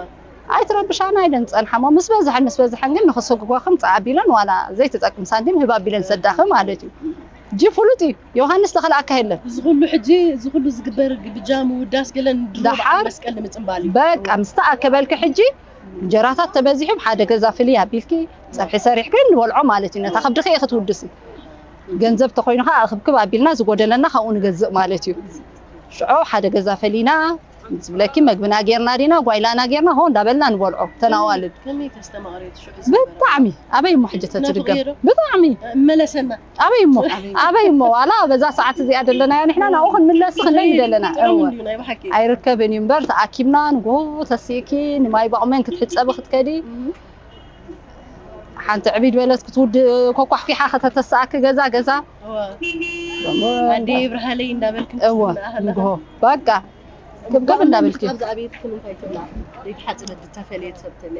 ኣይትረብሻና ኢለን ዝጸንሓ እሞ ምስ በዝሐን ምስ በዝሐን ግን ንኽሰጉጓኽም ጸዓቢለን ዋላ ዘይትጠቅም ሳንቲም ህብ ኣቢለን ሰዳኺ ማለት እዩ። ጂ ፍሉጥ እዩ። ዮሃንስ ተኸልኣካ የለን። እዚ ኩሉ ሕጂ እዚ ኩሉ ዝግበር ግብጃ ምውዳስ ገለን ድሮ ደሓር በዓል መስቀል ንምጽንባል እዩ። በቃ ምስ ተኣከበልኪ ሕጂ እንጀራታት ተበዚሑ ሓደ ገዛ ፍልይ ኣቢልኪ ጸብሒ ሰሪሕኪ ንበልዖ ማለት እዩ። ነታ ከብድኺ ኢኺ ትውድሲ። ገንዘብ ተኾይኑ ኸዓ ኣኽብክብ ኣቢልና ዝጎደለና ካብኡ ንገዝእ ማለት እዩ። ሽዑ ሓደ ገዛ ፈሊና ዝብለኪ መግብና ጌርና ዲና ጓይላና ጌርና ሆ እንዳበልና ንበልዖ ተናዋልድ። ከመይ ተስተማቕሪ ትሽዑ ዝነበረ? ብጣዕሚ ኣበይ እሞ ሕጂ ተትድገም ነፍቕዮ ዶ? ብጣዕሚ እመለሰና። ኣበይ እሞ ኣበይ እሞ ዋላ በዛ ሰዓት እዚኣ ደለናዮ ንሕና ናብኡ ክንምለስ ክንደይ ደለና ጥዑም እወ እንድዩ ናይ ብሓቂ። ኣይርከብን እዩ እምበር ተኣኪብና ንጎ ተሲእኪ ንማይ ባቑመን ክትሕፀቢ ክትከዲ እህ። ሓንቲ ዕቢድ በለት ክትውድ ኮኳሕኪሓ ከተተሰኣኪ ገዛ ገዛ እወ። ኣደይ ብርሃለይ እንዳበልክን እወ ትስምዓ ከለኻ። ንግሆ በቃ ክብከብ እንዳበልኪ ኣብዚ ኣብየትክን እንታይ ትብላ? ዘይተሓፅበት ዝተፈለየት ሰብ ተለ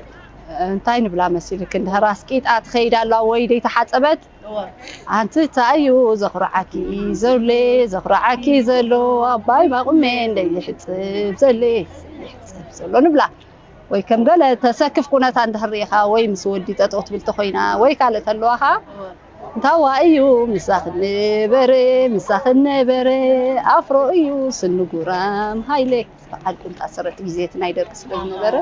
እንታይ ንብላ መሲልክ እንድሕር ኣስቂጣ ትኸይድ ኣላ ወይ ደይተሓፀበት እወ። ኣንቲ እንታይ እዩ ዘኹርዓኪ ዘብሌ ዘኹርዓኪ ዘሎ ኣባይ ማቑሜ እንደይሕፅብ ዘሌ ይሕፅብ ዘሎ ንብላ ወይ ከም ገለ ተሰክፍ ኩነታ እንድሕር ርኢኻ ወይ ምስ ወዲ ጠጠው ትብል ተኾይና ወይ ካልእ ተለዋ ኸዓ እወ። እንታዋ እዩ ምሳኽ ነበረ ምሳኽ ነበረ ኣፍሮ እዩ ስንጉራም ሃይለ በዓል ቁምጣ ሰረት ግዜት ናይ ደቂ ስለ ዝነበረ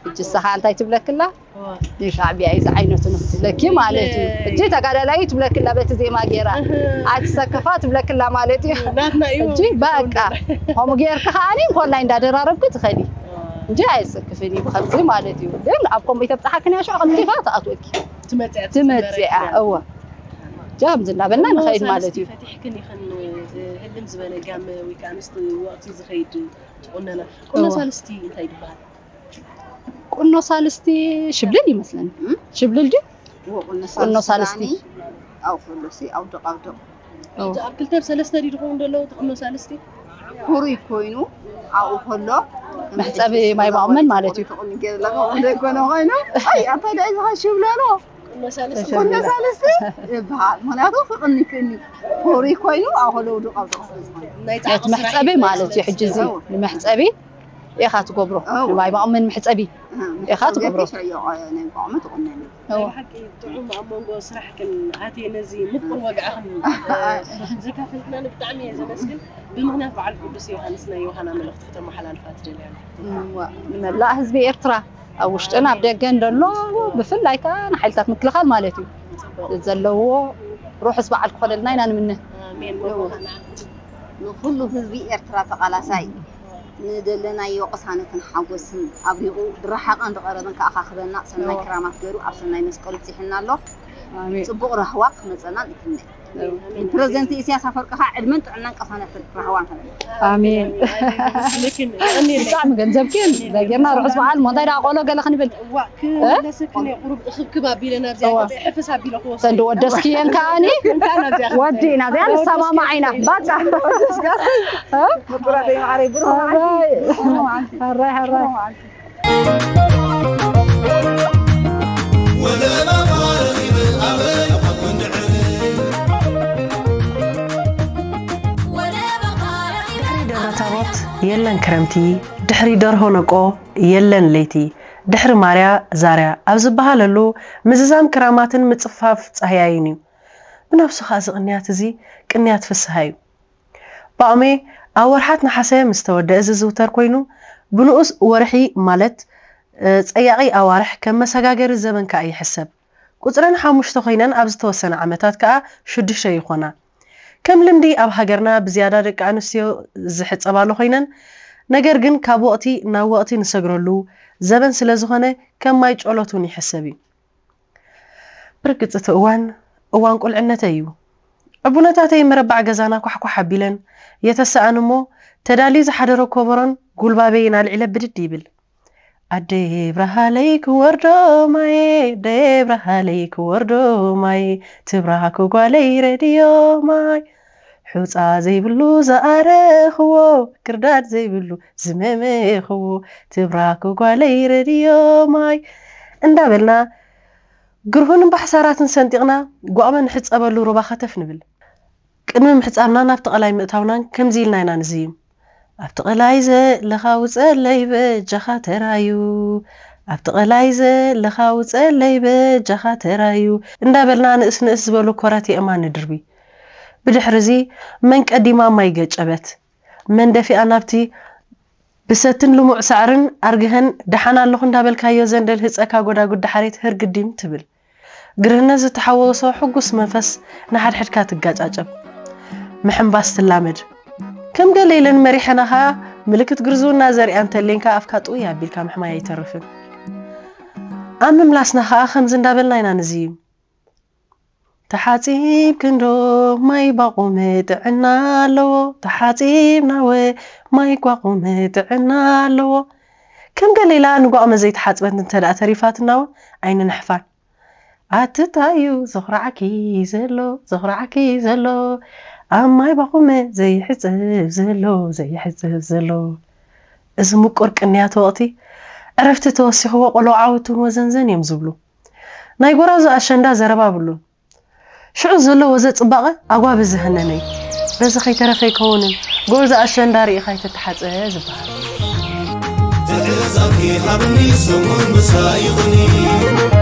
ሕጂ ንስኻ እንታይ ትብለክላ እወ። ንሻዕብያ እዩ ዝዓይነቱ ንክትብለኪ ማለት እዩ ሕጂ ተጋዳላይ ትብለክላ በቲ ዜማ ገይራ እህ። ኣይትሰከፋ ትብለክላ ማለት እዩ ናትና እዩ። ሕጂ በቃ ከምኡ ገይርኪ ከዓኒ እንኮላይ እንዳደራረብኪ ትኸዲ እወ። እንጂ ኣይሰክፍን እዩ ብከምዚ ማለት እዩ ግን ኣብ ኮምቦ ተብፅሓክን ያሸ ከምዚ ኢኻ ትኣትወኪ ትመፅያ ትመፅያ እወ ጃ ከምዚ እንዳበልና ንኸይድ ማለት እዩ ፈቲሕክን ይኽን ህልም ዝበለ ጋመ ወይ ከዓ ምስ ወቅቲ ዝኸይድ ትቁነና ቁኖ እወ። ሳልስቲ እንታይ ይበሃል? ቁኖ ሳልስቲ ሽብልል ይመስለኒ እም? ሽብልል ድዩ ቁኖ ቁኖ ሳልስቲ። ሳልስቲ ኣው ፈለሲ ኣው ደቃውደቅ እወ። ኣብ ክልተ ብ ሰለስተ ድዩ ዝኸውን ዘሎ እቲ ቁኖ ሳልስቲ? ፍሩይ ኮይኑ ኣብኡ ከሎ መሕፀቢ ማይ ባቑመን ማለት እዩ ተቆሚ ገለካ ዘይኮነ ኮይኑ ኣይ ኣታ ዳይ ዝኻ ሽብለሎ ቁኖ ሳልስቲ ቁኖ ሳልስቲ ይበሃል። ምክንያቱ ክቕኒ ክኒ ፍሩይ ኮይኑ ኣብኡ ከሎ ደቃውደቅ ስለ ዝኾነ ናይ ነቲ መሕፀቢ ማለት እዩ ሕጂ እዚ ንመሕፀቢ ኢኻ ትገብሮ እወ። ንማይ ባቑመን መሕፀቢ ኢኻ ትገብሮ ናይ ባቑመ ትቆነኒ ናይ ብሓቂ ጥዑም ኣብ መንጎ ስራሕክን ኣትየ ነዚ ምቁር ወግዕኽን ዘካፈልክናኒ ብጣዕሚ እየ ዘመስግን። ብምኽንያት በዓል ቅዱስ ዮሃንስ ናይ ዮሃና መልእኽቲ ክተመሓላልፋ ትደልያ? እዋ፣ ንመላእ ህዝቢ ኤርትራ ኣብ ውሽጥን ኣብ ደገን ዘሎ ብፍላይ ከዓ ንሓይልታት ምክልኻል ማለት እዩ ዘለዎ ርሑስ በዓል ክኾነልና ኢና ንምነ። ኣሜን። መርሃና ንኩሉ ህዝቢ ኤርትራ ተቓላሳይ ንደለናዮ ቅሳነትን ሓጎስን ኣብሪቑ ዝረሓቐን ዝቐረበን ከኣኻኽበና ሰናይ ክራማት ገይሩ ኣብ ሰናይ መስቀሉ ብፂሕና ኣሎ። ኣሜን። ጽቡቕ ራህዋ ክመጸና ንትምነ። ፕረዚደንት ኢሳያስ ኣፈወርቂ ከዓ ዕድመን ጥዕናን ቅሳነትን ራህዋን ሃበና። ኣሜን። ብጣዕሚ ገንዘብኪ ጌርና ርሑስ በዓል ሞንታይ ደኣ ቆሎ ገለ ክንብል እዋ ክመለሰክን ቁሩብ እኽብክብ ኣቢለ ናብዚኣ እዋ። ገጸይ ሕፍስ ኣቢለ ክወስድ ተንዲ ወደስክየን ከዓኒ ወዲእና እዚኣ ንሰማማዕ ኢና። በቃ ምቁራተይ ማዕረይ ብሩኽ መዓልቲ። ሕራይ ሕራይ። ድሕሪ ደብረ ታቦት የለን ክረምቲ፣ ድሕሪ ደርሆ ነቆ የለን ለይቲ፣ ድሕሪ ማርያ ዛርያ ኣብ ዝበሃለሉ ምዝዛም ክራማትን ምጽፋፍ ጻህያይን እዩ። ብነብሱ ከኣ እዚ ቅንያት እዚ ቅንያት ፍስሃ እዩ። ጳጉሜ ኣብ ወርሓት ነሓሰ ምስ ተወደአ ዝዝውተር ኮይኑ፣ ብንኡስ ወርሒ ማለት ጸያቒ ኣዋርሕ ከም መሰጋገሪ ዘበን ከኣ ይሕሰብ። ቁጽረን ሓሙሽተ ኮይነን ኣብ ዝተወሰነ ዓመታት ከኣ ሽዱሽተ ይኾና። ከም ልምዲ ኣብ ሃገርና ብዝያዳ ደቂ ኣንስትዮ ዝሕጸባሉ ኮይነን፣ ነገር ግን ካብ ወቕቲ ናብ ወቕቲ ንሰግረሉ ዘበን ስለ ዝኾነ ከም ማይ ጸሎት እውን ይሕሰብ እዩ። ብርግጽ እቲ እዋን እዋን ቁልዕነተይ እዩ። ዕቡነታተይ መረባዕ ገዛና ኳሕኳሕ ኣቢለን የተሰኣን እሞ ተዳልዩ ዝሓደሮ ኮበሮን ጉልባበይን ኣልዒለ ብድድ ይብል። ኣደይ ብርሃለይ ክወርዶ ማይ ኣደይ ብርሃለይ ክወርዶ ማይ ትብራኩ ጓለይ ረድዮ ማይ ሑፃ ዘይብሉ ዝኣረኽዎ ክርዳድ ዘይብሉ ዝመመኽዎ ትብራኩ ጓለይ ረድዮ ማይ እንዳበልና ግርሁንን ባሕሳራትን ሰንጢቕና ጓቕመ ንሕፀበሉ ሩባ ከተፍ ንብል። ቅድሚ ምሕፃብና ናብቲ ቐላይ ምእታውናን ከምዚ ኢልና ኢና ንዝይም። ኣብቲ ቐላይ ዘለኻ ውፀለይ በጃኻ ተራዩ ኣብቲ ቐላይ ዘለኻ ውፀለይ በጃኻ ተራዩ እንዳበልና ንእስ ንእስ ዝበሉ ኮራት የእማን ንድርቢ። ብድሕሪ እዚ መን ቀዲማ ማይ ገጨበት መን ደፊኣ ናብቲ ብሰትን ልሙዕ ሳዕርን ኣርግሀን ደሓን ኣለኹ እንዳበልካዮ ዘንደል ህፀካ ጎዳጉድ ደሓሬት ህርግዲም ትብል። ግርህነት ዝተሓወሶ ሕጉስ መንፈስ ንሓድሕድካ ትጋጫጨብ። ምሕንባስ ትላመድ። ከም ገለ ኢለን መሪሐና ኸኣ ምልክት ግርዝውና ዘሪኣ እንተሌንካ ኣፍካ ጥውይ ኣቢልካ ምሕማይ ኣይተርፍን። ኣብ ምምላስና ኸኣ ከምዚ እንዳበልና ኢና ንዝይም። ተሓጺብ ክንዶ ማይ ጓቑሚ ጥዕና ኣለዎ ተሓጺብናወ ማይ ጓቑሚ ጥዕና ኣለዎ። ከም ገለ ኢላ ንጓቕመ ዘይተሓጽበት እንተ ደኣ ተሪፋትና እውን ኣይንንሕፋን። ኣትታዩ ዘኹርዓኪ ዘሎ ዘኹርዓኪ ዘሎ ኣብ ማይ ጓቑመ ዘይሕጽብ ዘሎ ዘይሕጽብ ዘሎ። እዚ ምቁር ቅንያት ወቕቲ ዕረፍቲ ተወሲኽዎ ቆልዑ ዓወቱን ወዘንዘን እዮም ዝብሉ። ናይ ጎራዙ ኣሸንዳ ዘረባ ብሉን። ሽዑ ዘለዎ ዘጽባቐ ኣጓቢ ዝህነነይ በዚ ከይተረፈ ኣይከውንን ጎርዞ ኣሸንዳ ርኢኻ ኣይተተሓጸ ዝበሃል። ትእዛዝኪ ሃብኒ ሰሙን ምሳይ ይኹኒ